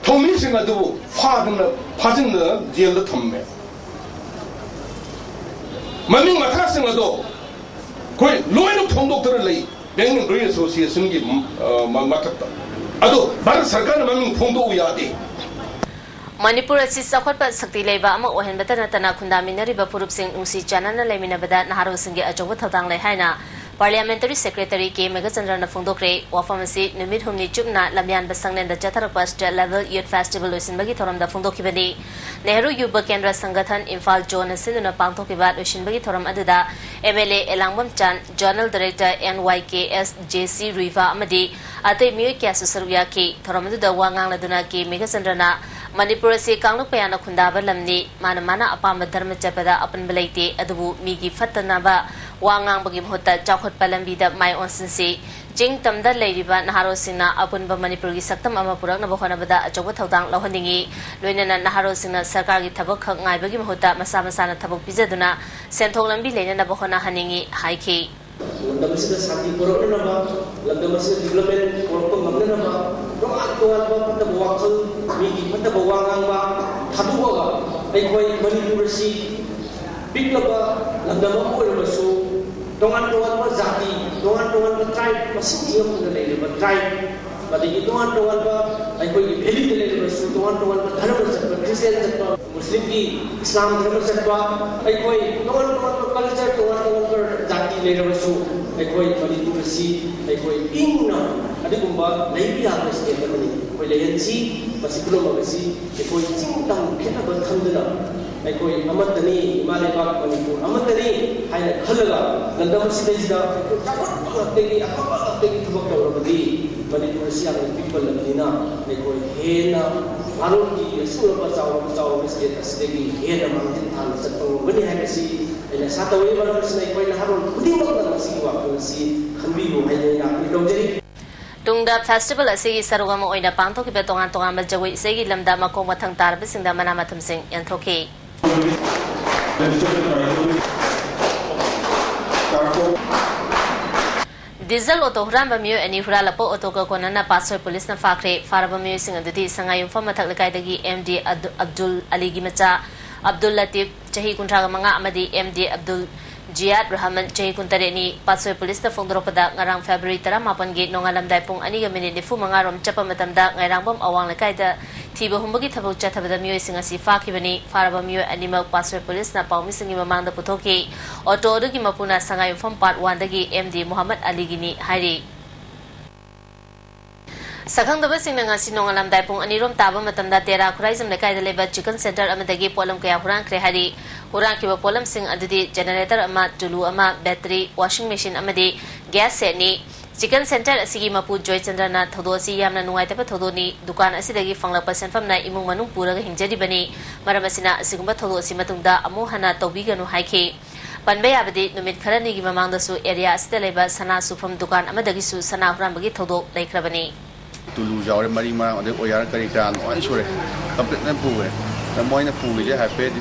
ꯊꯧꯃꯤꯁꯤꯡ ꯑꯗꯨꯕꯨ ꯐꯥꯗꯨꯅ, ꯐꯥꯖꯤꯟꯗꯨꯅ jailꯗ ꯊꯝꯃꯦ꯫ ꯃꯃꯤꯡ ꯃꯊꯥꯁꯤꯡ ꯑꯗꯣ ꯑꯩꯈꯣꯏ ꯂꯣꯏꯅ ꯐꯣꯡꯗꯣꯛꯇꯨꯅ ꯂꯩ Bank Employee Associationꯒꯤ, ꯑ, ꯃ-, ꯃꯊꯛꯇ꯫ ꯑꯗꯣ ꯚꯥꯔꯠ ꯁꯔꯀꯥꯔꯅ ꯃꯃꯤꯡ ꯐꯣꯡꯗꯣꯛꯎ ꯌꯥꯗꯦ꯫ ꯃꯅꯤꯄꯨꯔ ꯑꯁꯤ ꯆꯥꯎꯈꯠꯄ ꯁꯛꯇꯤ ꯂꯩꯕ ꯑꯃ ꯑꯣꯏꯍꯟꯕꯇ ꯅꯠꯇꯅ ꯈꯨꯟꯗꯥꯃꯤꯟꯅꯔꯤꯕ ꯐꯨꯔꯨꯞꯁꯤꯡ ꯅꯨꯡꯁꯤ ꯆꯥꯟꯅꯅ ꯂꯩꯃꯤꯟꯅꯕꯗ ꯅꯍꯥꯔꯣꯜꯁꯤꯡꯒꯤ ꯑꯆꯧꯕ ꯊꯧꯗꯥꯡ ꯂꯩ ꯍꯥꯏꯅ Parliamentary Secretary ꯀꯦ ꯃꯦꯘꯆꯟꯗ꯭ꯔꯅ ꯐꯣꯡꯗꯣꯛꯈ꯭ꯔꯦ꯫ ꯋꯥꯐꯝ ꯑꯁꯤ ꯅꯨꯃꯤꯠ ꯍꯨꯝꯅꯤ ꯆꯨꯞꯅ ꯂꯝꯌꯥꯟꯕ ꯁꯪꯂꯦꯟꯗ ꯆꯠꯊꯔꯛꯄ State Level Youth Festival ꯂꯣꯏꯁꯤꯟꯕꯒꯤ ꯊꯧꯔꯝꯗ ꯐꯣꯡꯗꯣꯛꯈꯤꯕꯅꯤ꯫ ꯅꯦꯍꯔꯨ ꯌꯨꯕ ꯀꯦꯟꯗ꯭ꯔ ꯁꯪꯒꯊꯟ ꯏꯝꯐꯥꯜ ꯖꯣꯟꯅ ꯁꯤꯟꯗꯨꯅ ꯄꯥꯡꯊꯣꯛꯈꯤꯕ ꯂꯣꯏꯁꯤꯟꯕꯒꯤ ꯊꯧꯔꯝ ꯑꯗꯨꯗ M L A ꯑꯦꯂꯥꯡꯕꯝ ꯆꯥꯟ, Zonal Director N Y K S J C ꯔꯨꯏꯚꯥ ꯑꯃꯗꯤ ꯑꯇꯩ ꯃꯤꯑꯣꯏ ꯀꯌꯥꯁꯨ ꯁꯔꯨꯛ ꯌꯥꯈꯤ꯫ ꯊꯧꯔꯝ ꯑꯗꯨꯗ ꯋꯥ ꯉꯥꯡꯂꯗꯨꯅ ꯀꯦ ꯃꯦꯘꯆꯟꯗ꯭ꯔꯅ ꯃꯅꯤꯄꯨꯔ ꯑꯁꯤ ꯀꯥꯡꯂꯨꯞ ꯀꯌꯥꯅ ꯈꯨꯟꯗꯥꯕ ꯂꯝꯅꯤ꯫ ꯃꯥꯅ ꯃꯥꯅ ꯑꯄꯥꯝꯕ ꯙꯔꯃ ꯆꯠꯄꯗ ꯑꯄꯟꯕ ꯂꯩꯇꯦ꯫ ꯑꯗꯨꯕꯨ ꯃꯤꯒꯤ ꯐꯠꯇꯅꯕ ꯋꯥ ꯉꯥꯡꯕꯒꯤ ꯃꯍꯨꯠꯇ ꯆꯥꯎꯈꯠꯄ ꯂꯝꯕꯤꯗ ꯃꯥꯏ ꯑꯣꯟꯁꯤꯟꯁꯤ꯫ ꯆꯤꯡ ꯇꯝꯗ ꯂꯩꯔꯤꯕ ꯅꯍꯥꯔꯣꯜꯁꯤꯡꯅ ꯑꯄꯨꯟꯕ ꯃꯅꯤꯄꯨꯔꯒꯤ ꯁꯛꯇꯝ ꯑꯃ ꯄꯨꯔꯛꯅꯕ ꯍꯣꯠꯅꯕꯗ ꯑꯆꯧꯕ ꯊꯧꯗꯥꯡ ꯂꯧꯍꯟꯅꯤꯡꯏ꯫ ꯂꯣꯏꯅꯅ ꯅꯍꯥꯔꯣꯜꯁꯤꯡꯅ ꯁꯔꯀꯥꯔꯒꯤ ꯊꯕꯛ ꯈꯛ ꯉꯥꯏꯕꯒꯤ ꯃꯍꯨꯠꯇ ꯃꯁꯥ ꯃꯁꯥꯅ ꯊꯕꯛ ꯄꯤꯖꯗꯨꯅ ꯁꯦꯟꯊꯣꯛ ꯂꯝꯕꯤ ꯂꯩꯅꯅꯕ ꯍꯣꯠꯅꯍꯟꯅꯤꯡꯏ ꯍꯥꯏꯈꯤ꯫ ꯂꯝꯗꯝ ꯑꯁꯤꯗ ꯁꯥꯟꯇꯤ ꯄꯨꯔꯛꯅꯅꯕ, ꯂꯝꯗꯝ ꯑꯁꯤꯗ development ꯄꯨꯔꯛꯄ ꯉꯝꯅꯅꯕ, ꯇꯣꯉꯥꯟ ꯇꯣꯉꯥꯟꯕ ꯐꯠꯇꯕ ꯋꯥꯈꯜ, ꯃꯤꯒꯤ ꯐꯠꯇꯕ ꯋꯥ ꯉꯥꯡꯕ ꯊꯥꯗꯣꯛꯑꯒ ꯑꯩꯈꯣꯏ ꯃꯅꯤꯄꯨꯔ ꯑꯁꯤ ꯄꯤꯛꯂꯕ ꯂꯝꯗꯝ ꯑꯃ ꯑꯣꯏꯔꯕꯁꯨ ꯇꯣꯉꯥꯟ ꯇꯣꯉꯥꯟꯕ ꯖꯥꯇꯤ, ꯇꯣꯉꯥꯟ ꯇꯣꯉꯥꯟꯕ tribe ꯃꯁꯤꯡ ꯊꯤꯉꯝꯗꯅ ꯂꯩꯔꯤꯕ tribe, ꯑꯗꯒꯤ ꯇꯣꯉꯥꯟ ꯇꯣꯉꯥꯟꯕ ꯑꯩꯈꯣꯏꯒꯤ valleyꯗ ꯂꯩꯔꯕꯁꯨ ꯇꯣꯉꯥꯟ ꯇꯣꯉꯥꯟꯕ ꯙꯔꯃ ꯆꯠꯄ, Christian ꯆꯠꯄ, ꯃꯨꯁꯂꯤꯝꯒꯤ, ꯏꯁꯂꯥꯝ ꯙꯔꯃ ꯆꯠꯄ, ꯑꯩꯈꯣꯏ ꯇꯣꯉꯥꯟ ꯇꯣꯉꯥꯟꯕ culture, ꯇꯣꯉꯥꯟ ꯇꯣꯉꯥꯟꯕ ꯖꯥꯇꯤ ꯂꯩꯔꯕꯁꯨ ꯑꯩꯈꯣꯏ ꯃꯅꯤꯄꯨꯔ ꯑꯁꯤ ꯑꯩꯈꯣꯏ ꯏꯪꯅ ꯑꯗꯨꯒꯨꯝꯕ ꯂꯩꯕ ꯌꯥꯕ state ꯑꯃꯅꯤ꯫ ꯑꯩꯈꯣꯏ ꯂꯩꯍꯟꯁꯤ꯫ ꯃꯁꯤ ꯄꯨꯝꯅꯃꯛ ꯑꯁꯤ ꯑꯩꯈꯣꯏ ꯆꯤꯡ ꯇꯝ ꯈꯦꯠꯅꯕ ꯊꯝꯗꯅ ꯑꯩꯈꯣꯏ ꯑꯃꯠꯇꯅꯤ, ꯏꯃꯥ ꯂꯩꯕꯥꯛ ꯃꯅꯤꯄꯨꯔ ꯑꯃꯠꯇꯅꯤ ꯍꯥꯏꯅ ꯈꯜꯂꯒ ꯂꯝꯗꯝ ꯑꯁꯤꯗꯩꯁꯤꯗ ꯑꯩꯈꯣꯏ ꯆꯥꯎꯈꯠꯄ ꯉꯥꯛꯇꯒꯤ, ꯑꯐꯕ ꯉꯥꯛꯇꯒꯤ ꯊꯕꯛ ꯇꯧꯔꯕꯗꯤ ꯃꯅꯤꯄꯨꯔ ꯑꯁꯤ ꯌꯥꯝꯅ ꯄꯤꯛꯄ ꯂꯝꯅꯤꯅ ꯑꯩꯈꯣꯏ ꯍꯦꯟꯅ ꯚꯥꯔꯠꯀꯤ ꯑꯁꯨꯛ ꯆꯥꯎꯔꯕ ꯆꯥꯎꯔꯕ state ꯑꯁꯤꯗꯒꯤ ꯍꯦꯟꯅ ꯃꯥꯡꯖꯤꯜ ꯊꯥꯅ ꯆꯠꯄ ꯉꯝꯒꯅꯤ ꯍꯥꯏꯕꯁꯤ ꯑꯩꯅ ꯑꯥꯁꯥ ꯇꯧꯏ꯫ ꯃꯔꯝ ꯑꯁꯤꯅ ꯑꯩꯈꯣꯏ ꯅꯍꯥꯔꯣꯜ ꯈꯨꯗꯤꯡꯃꯛꯅ ꯃꯁꯤꯒꯤ ꯋꯥꯈꯜ ꯑꯁꯤ ꯈꯟꯕꯤꯌꯨ ꯍꯥꯏꯅ ꯑꯩꯅ ꯑꯄꯤꯜ ꯇꯧꯖꯔꯤ꯫ ꯇꯨꯡꯗ festival ꯑꯁꯤꯒꯤ ꯁꯔꯨꯛ ꯑꯃ ꯑꯣꯏꯅ ꯄꯥꯡꯊꯣꯛꯈꯤꯕ ꯇꯣꯉꯥꯟ ꯇꯣꯉꯥꯟꯕ ꯖꯒꯣꯏ ꯏꯁꯩꯒꯤ ꯂꯝꯗ ꯃꯈꯣꯡ ꯃꯊꯪ ꯇꯥꯔꯕꯁꯤꯡꯗ ꯃꯅꯥ ꯃꯊꯨꯝꯁꯤꯡ ꯌꯦꯟꯊꯣꯛꯈꯤ꯫ ꯗꯤꯖꯜ ꯑꯣꯇꯣ ꯍꯨꯔꯥꯟꯕ ꯃꯤꯑꯣꯏ ꯑꯅꯤ ꯍꯨꯔꯥꯜꯂꯛꯄ ꯑꯣꯇꯣꯒ ꯀꯣꯟꯅꯅ ꯄꯥꯠꯁꯣꯏ ꯄꯨꯂꯤꯁꯅ ꯐꯥꯈ꯭ꯔꯦ꯫ ꯐꯥꯔꯕ ꯃꯤꯑꯣꯏꯁꯤꯡ ꯑꯗꯨꯗꯤ ꯁꯉꯥꯏꯌꯨꯝꯐꯝ ꯃꯊꯛ ꯂꯩꯀꯥꯏꯗꯒꯤ ꯑꯦꯝ ꯗꯤ ꯑꯗꯨ-, ꯑꯕꯗꯨꯜ ꯑꯂꯤꯒꯤ ꯃꯆꯥ ꯑꯕꯗꯨꯜ ꯂꯇꯤꯐ, ꯆꯍꯤ ꯀꯨꯟꯊ꯭ꯔꯥꯒ ꯃꯉꯥ, ꯑꯃꯗꯤ ꯑꯦꯝ ꯗꯤ ꯑꯕꯗꯨꯜ ꯖꯤꯌꯥꯗ ꯔꯍꯃꯟ, ꯆꯍꯤ ꯀꯨꯟꯇꯔꯦꯠꯅꯤ꯫ ꯄꯥꯠꯁꯣꯏ ꯄꯨꯂꯤꯁꯅ ꯐꯣꯡꯗꯣꯔꯛꯄꯗ, ꯉꯔꯥꯡ February ꯇꯔꯥꯃꯥꯄꯟꯒꯤ ꯅꯣꯡꯉꯥꯜꯂꯝꯗꯥꯏ ꯄꯨꯡ ꯑꯅꯤꯒ ꯃꯤꯅꯤꯠ ꯅꯤꯐꯨ ꯃꯉꯥ ꯔꯣꯝ ꯆꯠꯄ ꯃꯇꯝꯗ ꯉꯥꯏꯔꯥꯡꯕꯝ ꯑꯋꯥꯡ ꯂꯩꯀꯥꯏꯗ ꯊꯤꯕ ꯍꯨꯝꯕꯒꯤ ꯊꯕꯛ ꯆꯠꯊꯕꯗ ꯃꯤꯑꯣꯏꯁꯤꯡ ꯑꯁꯤ ꯐꯥꯈꯤꯕꯅꯤ꯫ ꯐꯥꯔꯕ ꯃꯤꯑꯣꯏ ꯑꯅꯤꯃꯛ ꯄꯥꯠꯁꯣꯏ ꯄꯨꯂꯤꯁꯅ ꯄꯥꯎꯃꯤꯁꯤꯡꯒꯤ ꯃꯃꯥꯡꯗ ꯄꯨꯊꯣꯛꯈꯤ꯫ ꯑꯣꯇꯣ ꯑꯗꯨꯒꯤ ꯃꯄꯨꯅ ꯁꯉꯥꯏꯌꯨꯝꯐꯝ Part Oneꯗꯒꯤ ꯑꯦꯝ ꯗꯤ ꯃꯨꯍꯝꯃꯗ ꯑꯂꯤꯒꯤꯅꯤ ꯍꯥꯏꯔꯤ꯫ ꯁꯛꯈꯪꯗꯕꯁꯤꯡꯅ ꯉꯁꯤ ꯅꯣꯡꯉꯥꯜꯂꯝꯗꯥꯏ ꯄꯨꯡ ꯑꯅꯤꯔꯣꯝ ꯇꯥꯕ ꯃꯇꯝꯗ ꯇꯦꯔꯥ ꯈꯨꯔꯥꯏꯖꯝ ꯂꯩꯀꯥꯏꯗ ꯂꯩꯕ chicken center ꯑꯃꯗꯒꯤ ꯄꯣꯠꯂꯝ ꯀꯌꯥ ꯍꯨꯔꯥꯟꯈ꯭ꯔꯦ ꯍꯥꯏꯔꯤ꯫ ꯍꯨꯔꯥꯟꯈꯤꯕ ꯄꯣꯠꯂꯝꯁꯤꯡ ꯑꯗꯨꯗꯤ generator ꯑꯃ, ꯇꯨꯂꯨ ꯑꯃ, battery, washing machine ꯑꯃꯗꯤ gas setꯅꯤ꯫ ꯆꯤꯀꯟ ꯁꯦꯟꯇꯔ ꯑꯁꯤꯒꯤ ꯃꯄꯨ ꯖꯣꯏꯆꯟꯗ꯭ꯔꯅ ꯊꯧꯗꯣꯛ ꯑꯁꯤ ꯌꯥꯝꯅ ꯅꯨꯡꯉꯥꯏꯇꯕ ꯊꯧꯗꯣꯛꯅꯤ, ꯗꯨꯀꯥꯟ ꯑꯁꯤꯗꯒꯤ ꯐꯪꯂꯛꯄ ꯁꯦꯟꯐꯝꯅ ꯏꯃꯨꯡ ꯃꯅꯨꯡ ꯄꯨꯔꯒ ꯍꯤꯡꯖꯔꯤꯕꯅꯤ, ꯃꯔꯝ ꯑꯁꯤꯅ ꯑꯁꯤꯒꯨꯝꯕ ꯊꯧꯗꯣꯛ ꯑꯁꯤ ꯃꯇꯨꯡꯗ ꯑꯃꯨꯛ ꯍꯟꯅ ꯇꯧꯕꯤꯒꯅꯨ ꯍꯥꯏꯈꯤ꯫ ꯄꯟꯕ ꯌꯥꯕꯗꯤ, ꯅꯨꯃꯤꯠ ꯈꯔꯅꯤꯒꯤ ꯃꯃꯥꯡꯗꯁꯨ ꯑꯦꯔꯤꯌꯥ ꯑꯁꯤꯗ ꯂꯩꯕ ꯁꯅꯥ ꯁꯨꯐꯝ ꯗꯨꯀꯥꯟ ꯑꯃꯗꯒꯤꯁꯨ ꯁꯅꯥ ꯍꯨꯔꯥꯟꯕꯒꯤ ꯊꯧꯗꯣꯛ ꯂꯩꯈ꯭ꯔꯕꯅꯤ꯫ ꯇꯨꯂꯨ ꯌꯥꯎꯔꯦ, ꯃꯔꯤ ꯃꯔꯥꯡ, ꯑꯗꯩ ꯑꯣꯌꯥꯔ ꯀꯔꯤ ꯀꯔꯥ ꯂꯣꯏ ꯁꯨꯔꯦ, ꯀꯝꯄ꯭ꯂꯤꯠ ꯂꯣꯏ ꯄꯨꯈ꯭ꯔꯦ꯫ ꯑꯗ ꯃꯣꯏꯅ ꯄꯨꯈ꯭ꯔꯤꯁꯦ ꯍꯥꯏꯐꯦꯠ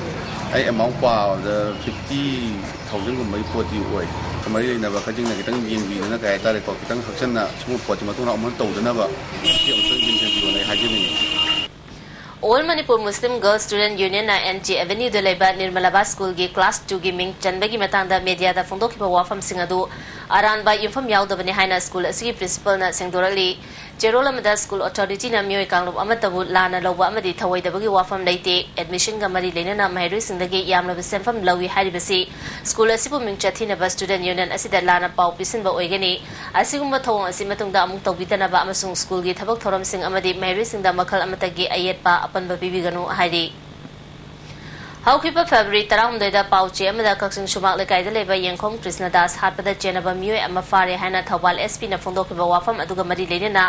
ꯑꯩ ꯑꯦꯃꯥꯎꯟ ꯄꯥꯕꯗ ꯐꯤꯐꯇꯤ ꯊꯥꯎꯖꯟꯒꯨꯝꯕꯒꯤ ꯄꯣꯠꯇꯤ ꯑꯣꯏ꯫ ꯃꯔꯤ ꯂꯩꯅꯕ ꯈꯔꯁꯤꯡꯅ ꯈꯤꯇꯪ ꯌꯦꯡꯕꯤꯗꯅ, ꯀꯩ ꯍꯥꯏꯇꯥꯔꯦꯀꯣ, ꯈꯤꯇꯪ ꯍꯛꯆꯟꯅ ꯁꯤꯒꯨꯝꯕ ꯄꯣꯠꯁꯦ ꯃꯇꯨꯡ ꯑꯃꯨꯛ ꯇꯧꯗꯅꯕ ꯁꯤ ꯑꯃꯨꯛꯇꯪ ꯌꯦꯡꯁꯤꯟꯕꯤꯌꯣꯅ ꯑꯩ ꯍꯥꯏꯖꯅꯤꯡꯉꯤ꯫ All Manipur Muslim Girls Student Union ꯅ ꯑꯦꯟ ꯖꯤ ꯑꯦꯚꯦꯅ꯭ꯌꯨꯗ ꯂꯩꯕ ꯅꯤꯔꯃꯂꯥꯕꯥ ꯁ꯭ꯀꯨꯜꯒꯤ ꯀ꯭ꯂꯥꯁ ꯇꯨꯒꯤ ꯃꯤꯡ ꯆꯟꯕꯒꯤ ꯃꯇꯥꯡꯗ ꯃꯦꯗꯤꯌꯥꯗ ꯐꯣꯡꯗꯣꯛꯈꯤꯕ ꯋꯥꯐꯝꯁꯤꯡ ꯑꯗꯨ ꯑꯔꯥꯟꯕ ꯌꯨꯝꯐꯝ ꯌꯥꯎꯗꯕꯅꯤ ꯍꯥꯏꯅ ꯁ꯭ꯀꯨꯜ ꯑꯁꯤꯒꯤ ꯄ꯭ꯔꯤꯟꯁꯤꯄꯜꯅ ꯁꯦꯡꯗꯣꯔꯛꯂꯤ꯫ ꯆꯦꯔꯣꯜ ꯑꯃꯗ ꯁ꯭ꯀꯨꯜ ꯑꯣꯊꯣꯔꯤꯇꯤꯅ ꯃꯤꯑꯣꯏ ꯀꯥꯡꯂꯨꯞ ꯑꯃꯠꯇꯕꯨ ꯂꯥꯟꯅ ꯂꯧꯕ ꯑꯃꯗꯤ ꯊꯧꯑꯣꯏꯗꯕꯒꯤ ꯋꯥꯐꯝ ꯂꯩꯇꯦ꯫ ꯑꯦꯗꯃꯤꯁꯟꯒ ꯃꯔꯤ ꯂꯩꯅꯅ ꯃꯍꯩꯔꯣꯏꯁꯤꯡꯗꯒꯤ ꯌꯥꯝꯂꯕ ꯁꯦꯟꯐꯝ ꯂꯧꯏ ꯍꯥꯏꯔꯤꯕꯁꯤ ꯁ꯭ꯀꯨꯜ ꯑꯁꯤꯕꯨ ꯃꯤꯡ ꯆꯠꯊꯤꯅꯕ ꯁ꯭ꯇꯨꯗꯦꯟꯠ ꯌꯨꯅꯤꯌꯟ ꯑꯁꯤꯗ ꯂꯥꯟꯅ ꯄꯥꯎ ꯄꯤꯁꯤꯟꯕ ꯑꯣꯏꯒꯅꯤ꯫ ꯑꯁꯤꯒꯨꯝꯕ ꯊꯧꯑꯣꯡ ꯑꯁꯤ ꯃꯇꯨꯡꯗ ꯑꯃꯨꯛ ꯇꯧꯕꯤꯗꯅꯕ ꯑꯃꯁꯨꯡ ꯁ꯭ꯀꯨꯜꯒꯤ ꯊꯕꯛ ꯊꯧꯔꯝꯁꯤꯡ ꯑꯃꯗꯤ ꯃꯍꯩꯔꯣꯏꯁꯤꯡꯗ ꯃꯈꯜ ꯑꯃꯠꯇꯒꯤ ꯑꯌꯦꯠꯄ ꯑꯄꯟꯕ ꯄꯤꯕꯤꯒꯅꯨ ꯍꯥꯏꯔꯤ꯫ ꯍꯧꯈꯤꯕ ꯐꯦꯕ꯭ꯔꯨꯋꯥꯔꯤ ꯇꯔꯥꯍꯨꯝꯗꯣꯏꯗ ꯄꯥꯎ ꯆꯦ ꯑꯃꯗ ꯀꯛꯆꯤꯡ ꯁꯨꯃꯥꯛ ꯂꯩꯀꯥꯏꯗ ꯂꯩꯕ ꯌꯦꯡꯈꯣꯝ ꯀ꯭ꯔꯤꯁꯅꯗꯥꯁ ꯍꯥꯠꯄꯗ ꯆꯦꯟꯅꯕ ꯃꯤꯑꯣꯏ ꯑꯃ ꯐꯥꯔꯦ ꯍꯥꯏꯅ ꯊꯧꯕꯥꯜ ꯑꯦꯁ ꯄꯤꯅ ꯐꯣꯡꯗꯣꯛꯈꯤꯕ ꯋꯥꯐꯝ ꯑꯗꯨꯒ ꯃꯔꯤ ꯂꯩꯅꯅ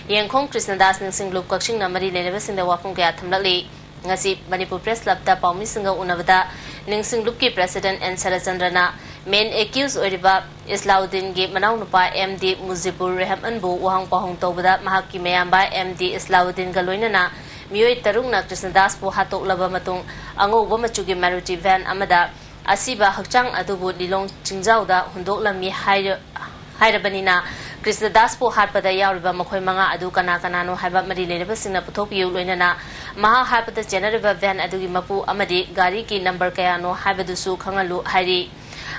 ꯌꯦꯡꯈꯣꯝ ꯀ꯭ꯔꯤꯁꯅꯗꯥꯁ ꯅꯤꯡꯁꯤꯡ ꯂꯨꯞ ꯀꯛꯆꯤꯡꯅ ꯃꯔꯤ ꯂꯩꯅꯕꯁꯤꯡꯗ ꯋꯥꯐꯝ ꯀꯌꯥ ꯊꯝꯂꯛꯂꯤ꯫ ꯉꯁꯤ ꯃꯅꯤꯄꯨꯔ ꯄ꯭ꯔꯦꯁ ꯀ꯭ꯂꯕꯇ ꯄꯥꯎꯃꯤꯁꯤꯡꯒ ꯎꯅꯕꯗ ꯅꯤꯡꯁꯤꯡ ꯂꯨꯞꯀꯤ ꯄ꯭ꯔꯦꯁꯤꯗꯦꯟꯠ ꯑꯦꯟ ꯁꯔꯠꯆꯟꯗ꯭ꯔꯅ ꯃꯦꯟ ꯑꯦꯀ꯭ꯌꯨꯖ ꯑꯣꯏꯔꯤꯕ ꯏꯁꯂꯥꯎꯗꯤꯟꯒꯤ ꯃꯅꯥꯎꯅꯨꯄꯥ ꯑꯦꯝ ꯗꯤ ꯃꯨꯖꯤꯕꯨꯔ ꯔꯦꯍꯃꯟꯕꯨ ꯋꯥꯍꯪ ꯄꯥꯎꯍꯪ ꯇꯧꯕꯗ ꯃꯍꯥꯛꯀꯤ ꯃꯌꯥꯝꯕ ꯑꯦꯝ ꯗꯤ ꯏꯁꯂꯥꯎꯗꯤꯟꯒ ꯂꯣꯏꯅꯅ ꯃꯤꯑꯣꯏ ꯇꯔꯨꯛꯅ ꯀ꯭ꯔꯤꯁꯅꯗꯥꯁꯄꯨ ꯍꯥꯠꯇꯣꯛꯂꯕ ꯃꯇꯨꯡ ꯑꯉꯧꯕ ꯃꯆꯨꯒꯤ ꯃꯥꯔꯨꯇꯤ ꯚꯦꯟ ꯑꯃꯗ ꯑꯁꯤꯕ ꯍꯛꯆꯥꯡ ꯑꯗꯨꯕꯨ ꯂꯤꯂꯣꯡ ꯆꯤꯡꯖꯥꯎꯗ ꯍꯨꯟꯗꯣꯛꯂꯝꯃꯤ ꯍꯥꯏꯔ-, ꯍꯥꯏꯔꯕꯅꯤꯅ, ꯀ꯭ꯔꯤꯁꯅꯗꯥꯁꯄꯨ ꯍꯥꯠꯄꯗ ꯌꯥꯎꯔꯤꯕ ꯃꯈꯣꯏ ꯃꯉꯥ ꯑꯗꯨ ꯀꯅꯥ ꯀꯅꯥꯅꯣ ꯍꯥꯏꯕ ꯃꯔꯤ ꯂꯩꯅꯕꯁꯤꯡꯅ ꯄꯨꯊꯣꯛꯄꯤꯌꯨ, ꯂꯣꯏꯅꯅ ꯃꯍꯥꯛ ꯍꯥꯠꯄꯗ ꯆꯦꯟꯅꯔꯤꯕ ꯚꯦꯟ ꯑꯗꯨꯒꯤ ꯃꯄꯨ ꯑꯃꯗꯤ ꯒꯥꯔꯤꯒꯤ ꯅꯝꯕꯔ ꯀꯌꯥꯅꯣ ꯍꯥꯏꯕꯗꯨꯁꯨ ꯈꯪꯍꯜꯂꯨ ꯍꯥꯏꯔꯤ꯫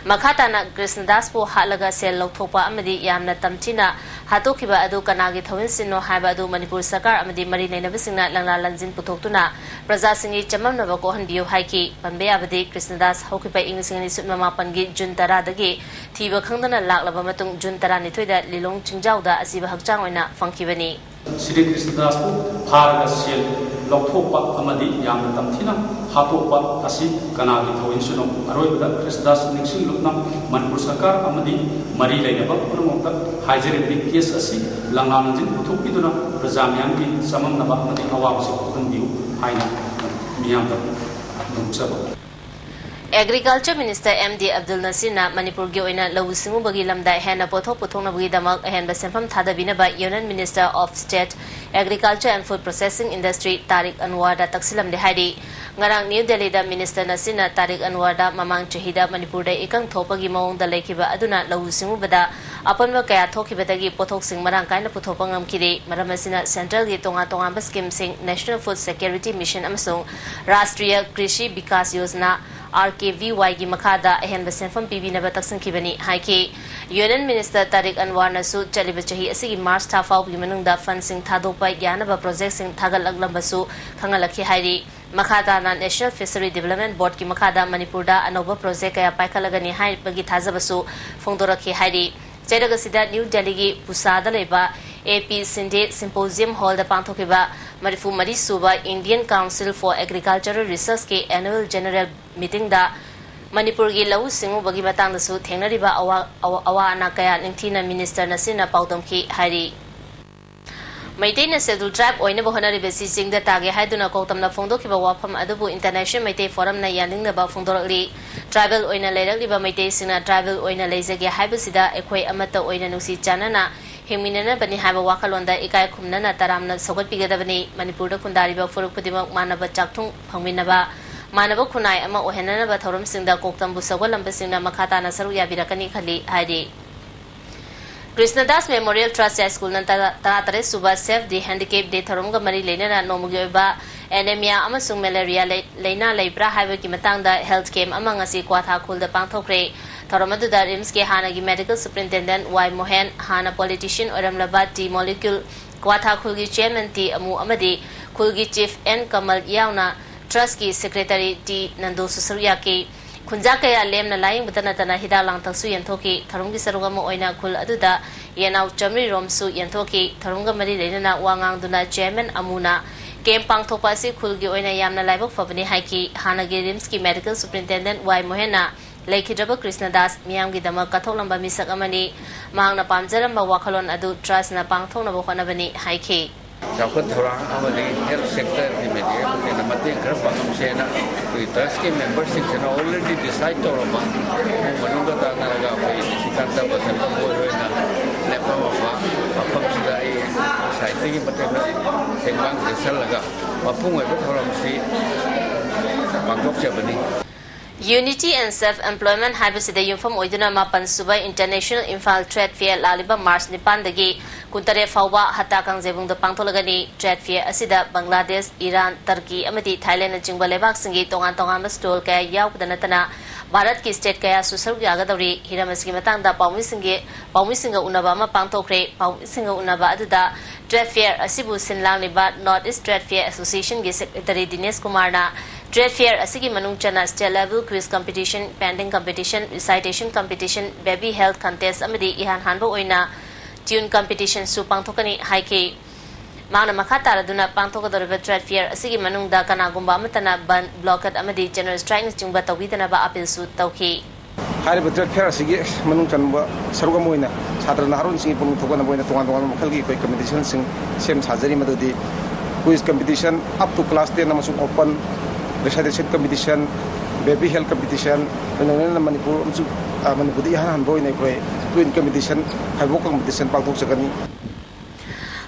ꯃꯈꯥ ꯇꯥꯅ ꯀ꯭ꯔꯤꯁꯅꯗꯥꯁꯄꯨ ꯍꯥꯠꯂꯒ ꯁꯦꯜ ꯂꯧꯊꯣꯛꯄ ꯑꯃꯗꯤ ꯌꯥꯝꯅ ꯇꯝꯊꯤꯅ ꯍꯥꯠꯇꯣꯛꯈꯤꯕ ꯑꯗꯨ ꯀꯅꯥꯒꯤ ꯊꯧꯃꯤꯜꯁꯤꯡꯅꯣ ꯍꯥꯏꯕ ꯑꯗꯨ ꯃꯅꯤꯄꯨꯔ ꯁꯔꯀꯥꯔ ꯑꯃꯗꯤ ꯃꯔꯤ ꯂꯩꯅꯕꯁꯤꯡꯅ ꯂꯪꯂꯥ ꯂꯪꯖꯤꯟ ꯄꯨꯊꯣꯛꯇꯨꯅ ꯄ꯭ꯔꯖꯥꯁꯤꯡꯒꯤ ꯆꯃꯝꯅꯕ ꯀꯣꯛꯍꯟꯕꯤꯌꯨ ꯍꯥꯏꯈꯤ꯫ ꯄꯟꯕ ꯌꯥꯕꯗꯤ, ꯀ꯭ꯔꯤꯁꯅꯗꯥꯁ ꯍꯧꯈꯤꯕ ꯏꯪ ꯂꯤꯁꯤꯡ ꯑꯅꯤ ꯁꯨꯞꯅ ꯃꯥꯄꯟꯒꯤ ꯖꯨꯟ ꯇꯔꯥꯗꯒꯤ ꯊꯤꯕ ꯈꯪꯗꯅ ꯂꯥꯛꯂꯕ ꯃꯇꯨꯡ, ꯖꯨꯟ ꯇꯔꯥꯅꯤꯊꯣꯏꯗ ꯂꯤꯂꯣꯡ ꯆꯤꯡꯖꯥꯎꯗ ꯑꯁꯤꯕ ꯍꯛꯆꯥꯡ ꯑꯣꯏꯅ ꯐꯪꯈꯤꯕꯅꯤ꯫ ꯁ꯭ꯔꯤ ꯀ꯭ꯔꯤꯁꯅꯗꯥꯁꯄꯨ ꯐꯥꯔꯒ ꯁꯦꯜ ꯂꯧꯊꯣꯛꯄ ꯑꯃꯗꯤ ꯌꯥꯝꯅ ꯇꯝꯊꯤꯅ ꯍꯥꯠꯇꯣꯛꯄ ꯑꯁꯤ ꯀꯅꯥꯒꯤ ꯊꯧꯑꯣꯏꯁꯨꯅꯣ? ꯑꯔꯣꯏꯕꯗ ꯈ꯭ꯔꯤꯁꯇꯥꯁ ꯅꯤꯡꯁꯤꯡꯂꯨꯞꯅ ꯃꯅꯤꯄꯨꯔ ꯁꯔꯀꯥꯔ ꯑꯃꯗꯤ ꯃꯔꯤ ꯂꯩꯅꯕ ꯄꯨꯝꯅꯃꯛꯇ ꯍꯥꯏꯖꯔꯤꯕꯅꯤ, ꯀꯦꯁ ꯑꯁꯤ ꯂꯪꯂꯥ ꯂꯪꯖꯤꯟ ꯄꯨꯊꯣꯛꯄꯤꯗꯨꯅ ꯄ꯭ꯔꯖꯥ ꯃꯤꯌꯥꯝꯒꯤ ꯆꯃꯝꯅꯕ ꯑꯃꯗꯤ ꯑꯋꯥꯕꯁꯤ ꯀꯣꯛꯍꯟꯕꯤꯌꯨ ꯍꯥꯏꯅ ꯃꯤꯌꯥꯝꯗ ꯅꯣꯛꯆꯕ꯫ Agriculture Minister M D Abdul Nasirna ꯃꯅꯤꯄꯨꯔꯒꯤ ꯑꯣꯏꯅ ꯂꯧꯎ ꯁꯤꯡꯎꯕꯒꯤ ꯂꯝꯗ ꯍꯦꯟꯅ ꯄꯣꯠꯊꯣꯛ ꯄꯨꯊꯣꯛꯅꯕꯒꯤꯗꯃꯛ ꯑꯍꯦꯟꯕ ꯁꯦꯟꯐꯝ ꯊꯥꯗꯕꯤꯅꯕ Union Minister of State Agriculture and Food Processing Industry ꯇꯥꯔꯤꯛ ꯑꯟꯋꯥꯔꯗ ꯇꯛꯁꯤꯜꯂꯝꯂꯦ ꯍꯥꯏꯔꯤ꯫ ꯉꯔꯥꯡ ꯅ꯭ꯌꯨ ꯗꯦꯜꯂꯤꯗ ꯃꯤꯅꯤꯁꯇꯔ ꯅꯁꯤꯔꯅ ꯇꯥꯔꯤꯛ ꯑꯟꯋꯥꯔꯗ ꯃꯃꯥꯡ ꯆꯍꯤꯗ ꯃꯅꯤꯄꯨꯔꯗ ꯏꯀꯪ ꯊꯣꯛꯄꯒꯤ ꯃꯑꯣꯡꯗ ꯂꯩꯈꯤꯕ ꯑꯗꯨꯅ ꯂꯧꯎ ꯁꯤꯡꯎꯕꯗ ꯑꯄꯟꯕ ꯀꯌꯥ ꯊꯣꯛꯈꯤꯕꯗꯒꯤ ꯄꯣꯠꯊꯣꯛꯁꯤꯡ ꯃꯔꯥꯡ ꯀꯥꯏꯅ ꯄꯨꯊꯣꯛꯄ ꯉꯝꯈꯤꯗꯦ꯫ ꯃꯔꯝ ꯑꯁꯤꯅ ꯁꯦꯟꯇ꯭ꯔꯦꯜꯒꯤ ꯇꯣꯉꯥꯟ ꯇꯣꯉꯥꯟꯕ ꯁ꯭ꯀꯤꯝꯁꯤꯡ, National Food Security Mission ꯑꯃꯁꯨꯡ ꯔꯥꯁꯇ꯭ꯔꯤꯌ ꯀ꯭ꯔꯤꯁꯤ Vikas Yojana, R K V Y ꯒꯤ ꯃꯈꯥꯗ ꯑꯍꯦꯟꯕ ꯁꯦꯟꯐꯝ ꯄꯤꯕꯤꯅꯕ ꯇꯛꯁꯤꯟꯈꯤꯕꯅꯤ ꯍꯥꯏꯈꯤ꯫ ꯌꯨꯅꯤꯌꯟ ꯃꯤꯅꯤꯁꯇꯔ ꯇꯥꯔꯤꯛ ꯑꯟꯋꯥꯔꯅꯁꯨ ꯆꯠꯂꯤꯕ ꯆꯍꯤ ꯑꯁꯤꯒꯤ ꯃꯥꯔꯆ ꯊꯥ ꯐꯥꯎꯕꯒꯤ ꯃꯅꯨꯡꯗ ꯐꯟꯁꯤꯡ ꯊꯥꯗꯣꯛꯄ ꯌꯥꯅꯕ ꯄ꯭ꯔꯣꯖꯦꯛꯁꯤꯡ ꯊꯥꯒꯠꯂꯛꯂꯝꯕꯁꯨ ꯈꯪꯍꯜꯂꯛꯈꯤ ꯍꯥꯏꯔꯤ꯫ ꯃꯈꯥ ꯇꯥꯅ National Fishery Development Board ꯀꯤ ꯃꯈꯥꯗ ꯃꯅꯤꯄꯨꯔꯗ ꯑꯅꯧꯕ ꯄ꯭ꯔꯣꯖꯦꯛ ꯀꯌꯥ ꯄꯥꯏꯈꯠꯂꯒꯅꯤ ꯍꯥꯏꯕꯒꯤ ꯊꯥꯖꯕꯁꯨ ꯐꯣꯡꯗꯣꯔꯛꯈꯤ ꯍꯥꯏꯔꯤ꯫ ꯆꯩꯔꯛ ꯑꯁꯤꯗ ꯅ꯭ꯌꯨ ꯗꯦꯜꯂꯤꯒꯤ ꯄꯨꯁꯥꯗ ꯂꯩꯕ A P Shinde Symposium Hall ꯗ ꯄꯥꯡꯊꯣꯛꯈꯤꯕ ꯃꯔꯤꯐꯨ ꯃꯔꯤ ꯁꯨꯕ Indian Council for Agricultural Research ꯀꯤ Annual General Meeting ꯗ ꯃꯅꯤꯄꯨꯔꯒꯤ ꯂꯧꯎ ꯁꯤꯡꯎꯕꯒꯤ ꯃꯇꯥꯡꯗꯁꯨ ꯊꯦꯡꯅꯔꯤꯕ ꯑꯋꯥ-, ꯑꯋꯥ-, ꯑꯋꯥ ꯑꯅꯥ ꯀꯌꯥ ꯅꯤꯡꯊꯤꯅ ꯃꯤꯅꯤꯁꯇꯔ ꯅꯁꯤꯔꯅ ꯄꯥꯎꯗꯝꯈꯤ ꯍꯥꯏꯔꯤ꯫ ꯃꯩꯇꯩꯅ Scheduled Tribe ꯑꯣꯏꯅꯕ ꯍꯣꯠꯅꯔꯤꯕꯁꯤ ꯆꯤꯡꯗ ꯇꯥꯒꯦ ꯍꯥꯏꯗꯨꯅ ꯀꯧꯇꯝꯅ ꯐꯣꯡꯗꯣꯛꯈꯤꯕ ꯋꯥꯐꯝ ꯑꯗꯨꯕꯨ International Meitei Forum ꯅ ꯌꯥꯅꯤꯡꯗꯕ ꯐꯣꯡꯗꯣꯔꯛꯂꯤ꯫ Tribal ꯑꯣꯏꯅ ꯂꯩꯔꯛꯂꯤꯕ ꯃꯩꯇꯩꯁꯤꯡꯅ tribal ꯑꯣꯏꯅ ꯂꯩꯖꯒꯦ ꯍꯥꯏꯕꯁꯤꯗ ꯑꯩꯈꯣꯏ ꯑꯃꯠꯇ ꯑꯣꯏꯅ ꯅꯨꯡꯁꯤ ꯆꯥꯟꯅꯅ ꯍꯤꯡꯃꯤꯟꯅꯅꯕꯅꯤ ꯍꯥꯏꯕ ꯋꯥꯈꯜꯂꯣꯟꯗ ꯏꯀꯥꯏ ꯈꯨꯝꯅꯅ ꯇꯔꯥꯝꯅ ꯁꯧꯒꯠꯄꯤꯒꯗꯕꯅꯤ꯫ ꯃꯅꯤꯄꯨꯔꯗ ꯈꯨꯟꯗꯥꯔꯤꯕ ꯐꯨꯔꯨꯞ ꯈꯨꯗꯤꯡꯃꯛ ꯃꯥꯟꯅꯕ ꯆꯥꯛꯊꯨꯡ ꯐꯪꯃꯤꯟꯅꯕ, ꯃꯥꯟꯅꯕ ꯈꯨꯟꯅꯥꯏ ꯑꯃ ꯑꯣꯏꯍꯟꯅꯅꯕ ꯊꯧꯔꯝꯁꯤꯡꯗ ꯀꯣꯛꯇꯝꯕꯨ ꯁꯧꯒꯠꯂꯝꯕꯁꯤꯡꯅ ꯃꯈꯥ ꯇꯥꯅ ꯁꯔꯨꯛ ꯌꯥꯕꯤꯔꯛꯀꯅꯤ ꯈꯜꯂꯤ ꯍꯥꯏꯔꯤ꯫ Krishnadas Memorial Trust High School ꯅ ꯇꯔꯥ-, ꯇꯔꯥꯇꯔꯦꯠ ꯁꯨꯕ Save the Handicap Day ꯊꯧꯔꯝꯒ ꯃꯔꯤ ꯂꯩꯅꯅ ꯅꯣꯡꯃꯒꯤ ꯑꯣꯏꯕ anemia ꯑꯃꯁꯨꯡ malaria ꯂꯩ-, ꯂꯩꯅꯥ ꯂꯩꯕ꯭ꯔꯥ ꯍꯥꯏꯕꯒꯤ ꯃꯇꯥꯡꯗ health camp ꯑꯃ ꯉꯁꯤ ꯀ꯭ꯋꯥꯊꯥ ꯈꯨꯜꯗ ꯄꯥꯡꯊꯣꯛꯈ꯭ꯔꯦ꯫ ꯊꯧꯔꯝ ꯑꯗꯨꯗ ꯔꯤꯝꯁꯀꯤ ꯍꯥꯟꯅꯒꯤ Medical Superintendent ꯋꯥꯏ ꯃꯣꯍꯦꯟ, ꯍꯥꯟꯅ politician ꯑꯣꯏꯔꯝꯂꯕ ꯇꯤ ꯃꯣꯂꯤꯀ꯭ꯌꯨꯜ, ꯀ꯭ꯋꯥꯊꯥ ꯈꯨꯜꯒꯤ Chairman ꯇꯤ ꯑꯃꯨ ꯑꯃꯗꯤ ꯈꯨꯜꯒꯤ Chief ꯑꯦꯟ ꯀꯃꯜ ꯌꯥꯎꯅ Trust ꯀꯤ Secretary ꯇꯤ ꯅꯟꯗꯣꯁꯨ ꯁꯔꯨꯛ ꯌꯥꯈꯤ꯫ ꯈꯨꯟꯖꯥ ꯀꯌꯥ ꯂꯦꯝꯅ ꯂꯥꯌꯦꯡꯕꯇ ꯅꯠꯇꯅ ꯍꯤꯗꯥꯛ ꯂꯥꯡꯊꯛꯁꯨ ꯌꯦꯟꯊꯣꯛꯈꯤ꯫ ꯊꯧꯔꯝꯒꯤ ꯁꯔꯨꯛ ꯑꯃ ꯑꯣꯏꯅ ꯈꯨꯜ ꯑꯗꯨꯗ ꯌꯦꯅꯥꯎ ꯆꯥꯃꯔꯤ ꯔꯣꯝꯁꯨ ꯌꯦꯟꯊꯣꯛꯈꯤ꯫ ꯊꯧꯔꯝꯒ ꯃꯔꯤ ꯂꯩꯅꯅ ꯋꯥ ꯉꯥꯡꯗꯨꯅ Chairman ꯑꯃꯨꯅ ꯀꯦꯝꯞ ꯄꯥꯡꯊꯣꯛꯄ ꯑꯁꯤ ꯈꯨꯜꯒꯤ ꯑꯣꯏꯅ ꯌꯥꯝꯅ ꯂꯥꯏꯕꯛ ꯐꯕꯅꯤ ꯍꯥꯏꯈꯤ꯫ ꯍꯥꯟꯅꯒꯤ ꯔꯤꯝꯁꯀꯤ ꯃꯦꯗꯤꯀꯦꯜ ꯁꯨꯄ꯭ꯔꯤꯟꯇꯦꯟꯗꯦꯟꯠ ꯋꯥꯏ ꯃꯣꯍꯦꯟꯅ ꯂꯩꯈꯤꯗ꯭ꯔꯕ ꯀ꯭ꯔꯤꯁꯅꯗꯥꯁ ꯃꯤꯌꯥꯝꯒꯤꯗꯃꯛ ꯀꯠꯊꯣꯛꯂꯝꯕ ꯃꯤꯁꯛ ꯑꯃꯅꯤ꯫ ꯃꯍꯥꯛꯅ ꯄꯥꯝꯖꯔꯝꯕ ꯋꯥꯈꯜꯂꯣꯟ ꯑꯗꯨ ꯇ꯭ꯔꯁꯅ ꯄꯥꯡꯊꯣꯛꯅꯕ ꯍꯣꯠꯅꯕꯅꯤ ꯍꯥꯏꯈꯤ꯫ ꯆꯥꯎꯈꯠ ꯊꯧꯔꯥꯡ ꯑꯃꯗꯤ ꯍꯦꯜꯊ ꯁꯦꯛꯇꯔꯒꯤ ꯃꯦꯗꯤꯀꯦꯜ ꯃꯇꯦꯡ ꯈꯔ ꯄꯥꯡꯉꯝꯁꯦꯅ ꯑꯩꯈꯣꯏ ꯇ꯭ꯔꯁꯀꯤ ꯃꯦꯝꯕꯔꯁꯤꯡꯁꯤꯅ ꯑꯣꯜꯔꯦꯗꯤ ꯗꯤꯁꯥꯏꯗ ꯇꯧꯔꯕ ꯏꯃꯨꯡ ꯃꯅꯨꯡꯒ ꯇꯥꯟꯅꯔꯒ ꯑꯩꯈꯣꯏ ꯅꯤꯁꯤꯀꯥꯟꯇ ꯕꯁꯟꯇ ꯃꯣꯏ ꯍꯣꯏꯅ ꯂꯦꯞꯐꯝ ꯑꯃ ꯃꯐꯝꯁꯤꯗ ꯑꯩ ꯁꯣꯁꯥꯏꯇꯤꯒꯤ ꯃꯇꯦꯡ ꯈꯔ ꯇꯦꯡꯕꯥꯡ ꯆꯦꯠꯁꯜꯂꯒ ꯃꯄꯨꯡ ꯑꯣꯏꯕ ꯊꯧꯔꯝꯁꯤ ꯄꯥꯡꯊꯣꯛꯆꯕꯅꯤ꯫ Unity and Self Employment ꯍꯥꯏꯕꯁꯤꯗ ꯌꯨꯝꯐꯝ ꯑꯣꯏꯗꯨꯅ ꯃꯥꯄꯟ ꯁꯨꯕ International Imphal Trade Fair ꯂꯥꯛꯂꯤꯕ ꯃꯥꯔꯆ ꯅꯤꯄꯥꯟꯗꯒꯤ ꯀꯨꯟꯇꯔꯦꯠ ꯐꯥꯎꯕ ꯍꯠꯇꯥ ꯀꯥꯡꯖꯩꯕꯨꯡꯗ ꯄꯥꯡꯊꯣꯛꯂꯒꯅꯤ꯫ ꯇ꯭ꯔꯦꯗ ꯐꯤꯌꯔ ꯑꯁꯤꯗ ꯕꯪꯒ꯭ꯂꯥꯗꯦꯁ, ꯏꯔꯥꯟ, ꯇꯔꯀꯤ ꯑꯃꯗꯤ ꯊꯥꯏꯂꯦꯟꯅꯆꯤꯡꯕ ꯂꯩꯕꯥꯛꯁꯤꯡꯒꯤ ꯇꯣꯉꯥꯟ ꯇꯣꯉꯥꯟꯕ ꯁ꯭ꯇꯣꯜ ꯀꯌꯥ ꯌꯥꯎꯕꯗ ꯅꯠꯇꯅ ꯚꯥꯔꯠꯀꯤ ꯁ꯭ꯇꯦꯠ ꯀꯌꯥꯁꯨ ꯁꯔꯨꯛ ꯌꯥꯒꯗꯧꯔꯤ꯫ ꯍꯤꯔꯝ ꯑꯁꯤꯒꯤ ꯃꯇꯥꯡꯗ ꯄꯥꯎꯃꯤꯁꯤꯡꯒꯤ, ꯄꯥꯎꯃꯤꯁꯤꯡꯒ ꯎꯅꯕ ꯑꯃ ꯄꯥꯡꯊꯣꯛꯈ꯭ꯔꯦ꯫ ꯄꯥꯎꯃꯤꯁꯤꯡꯒ ꯎꯅꯕ ꯑꯗꯨꯗ ꯇ꯭ꯔꯦꯗ ꯐꯤꯌꯔ ꯑꯁꯤꯕꯨ ꯁꯤꯟ ꯂꯥꯡꯂꯤꯕ North East Trade Fair Associationꯒꯤ ꯁꯦꯀ꯭ꯔꯦꯇꯔꯤ ꯗꯤꯅꯦꯁ ꯀꯨꯃꯥꯔꯅ ꯇ꯭ꯔꯦꯗ ꯐꯤꯌꯔ ꯑꯁꯤꯒꯤ ꯃꯅꯨꯡ ꯆꯟꯅ state level quiz competition, painting competition, recitation competition, baby health contest ꯑꯃꯗꯤ ꯏꯍꯥꯟ ꯍꯥꯟꯕ ꯑꯣꯏꯅ ꯇ꯭ꯌꯨꯟ ꯀꯝꯄꯤꯇꯤꯁꯟꯁꯨ ꯄꯥꯡꯊꯣꯛꯀꯅꯤ ꯍꯥꯏꯈꯤ꯫ ꯃꯍꯥꯛꯅ ꯃꯈꯥ ꯇꯥꯔꯗꯨꯅ ꯄꯥꯡꯊꯣꯛꯀꯗꯧꯔꯤꯕ ꯇ꯭ꯔꯦꯗ ꯐꯤꯌꯔ ꯑꯁꯤꯒꯤ ꯃꯅꯨꯡꯗ ꯀꯅꯥꯒꯨꯝꯕ ꯑꯃꯠꯇꯅ ꯕꯟꯗ, ꯕ꯭ꯂꯣꯀꯦꯗ ꯑꯃꯗꯤ ꯖꯦꯅꯔꯦꯜ ꯁ꯭ꯇ꯭ꯔꯥꯏꯛꯅꯆꯤꯡꯕ ꯇꯧꯕꯤꯗꯅꯕ ꯑꯥꯄꯤꯜꯁꯨ ꯇꯧꯈꯤ꯫ ꯍꯥꯏꯔꯤꯕ ꯇ꯭ꯔꯦꯗ ꯐꯤꯌꯔ ꯑꯁꯤꯒꯤ ꯃꯅꯨꯡ ꯆꯟꯕ ꯁꯔꯨꯛ ꯑꯃ ꯑꯣꯏꯅ ꯁꯥꯇ꯭ꯔ ꯅꯍꯥꯔꯣꯟꯁꯤꯡꯒꯤ ꯄꯨꯛꯅꯤꯡ ꯊꯧꯒꯠꯅꯕ ꯑꯣꯏꯅ ꯇꯣꯉꯥꯟ ꯇꯣꯉꯥꯟꯕ ꯃꯈꯜꯒꯤ ꯑꯩꯈꯣꯏ ꯀꯝꯄꯤꯇꯤꯁꯟꯁꯤꯡ ꯁꯦꯝ ꯁꯥꯖꯔꯤ, ꯃꯗꯨꯗꯤ quiz competition up to class ten ꯑꯃꯁꯨꯡ open recitation competition, baby health competition, ꯂꯣꯏꯅꯅ ꯃꯅꯤꯄꯨꯔ ꯑꯃꯁꯨꯡ, ꯑ, ꯃꯅꯤꯄꯨꯔꯗ ꯏꯍꯥꯟ ꯍꯥꯟꯕ ꯑꯣꯏꯅ ꯑꯩꯈꯣꯏ ꯇ꯭ꯋꯤꯟ ꯀꯝꯄꯤꯇꯤꯁꯟ, ꯍꯥꯏꯕꯣꯛ ꯀꯝꯄꯤꯇꯤꯁꯟ ꯄꯥꯡꯊꯣꯛꯆꯒꯅꯤ꯫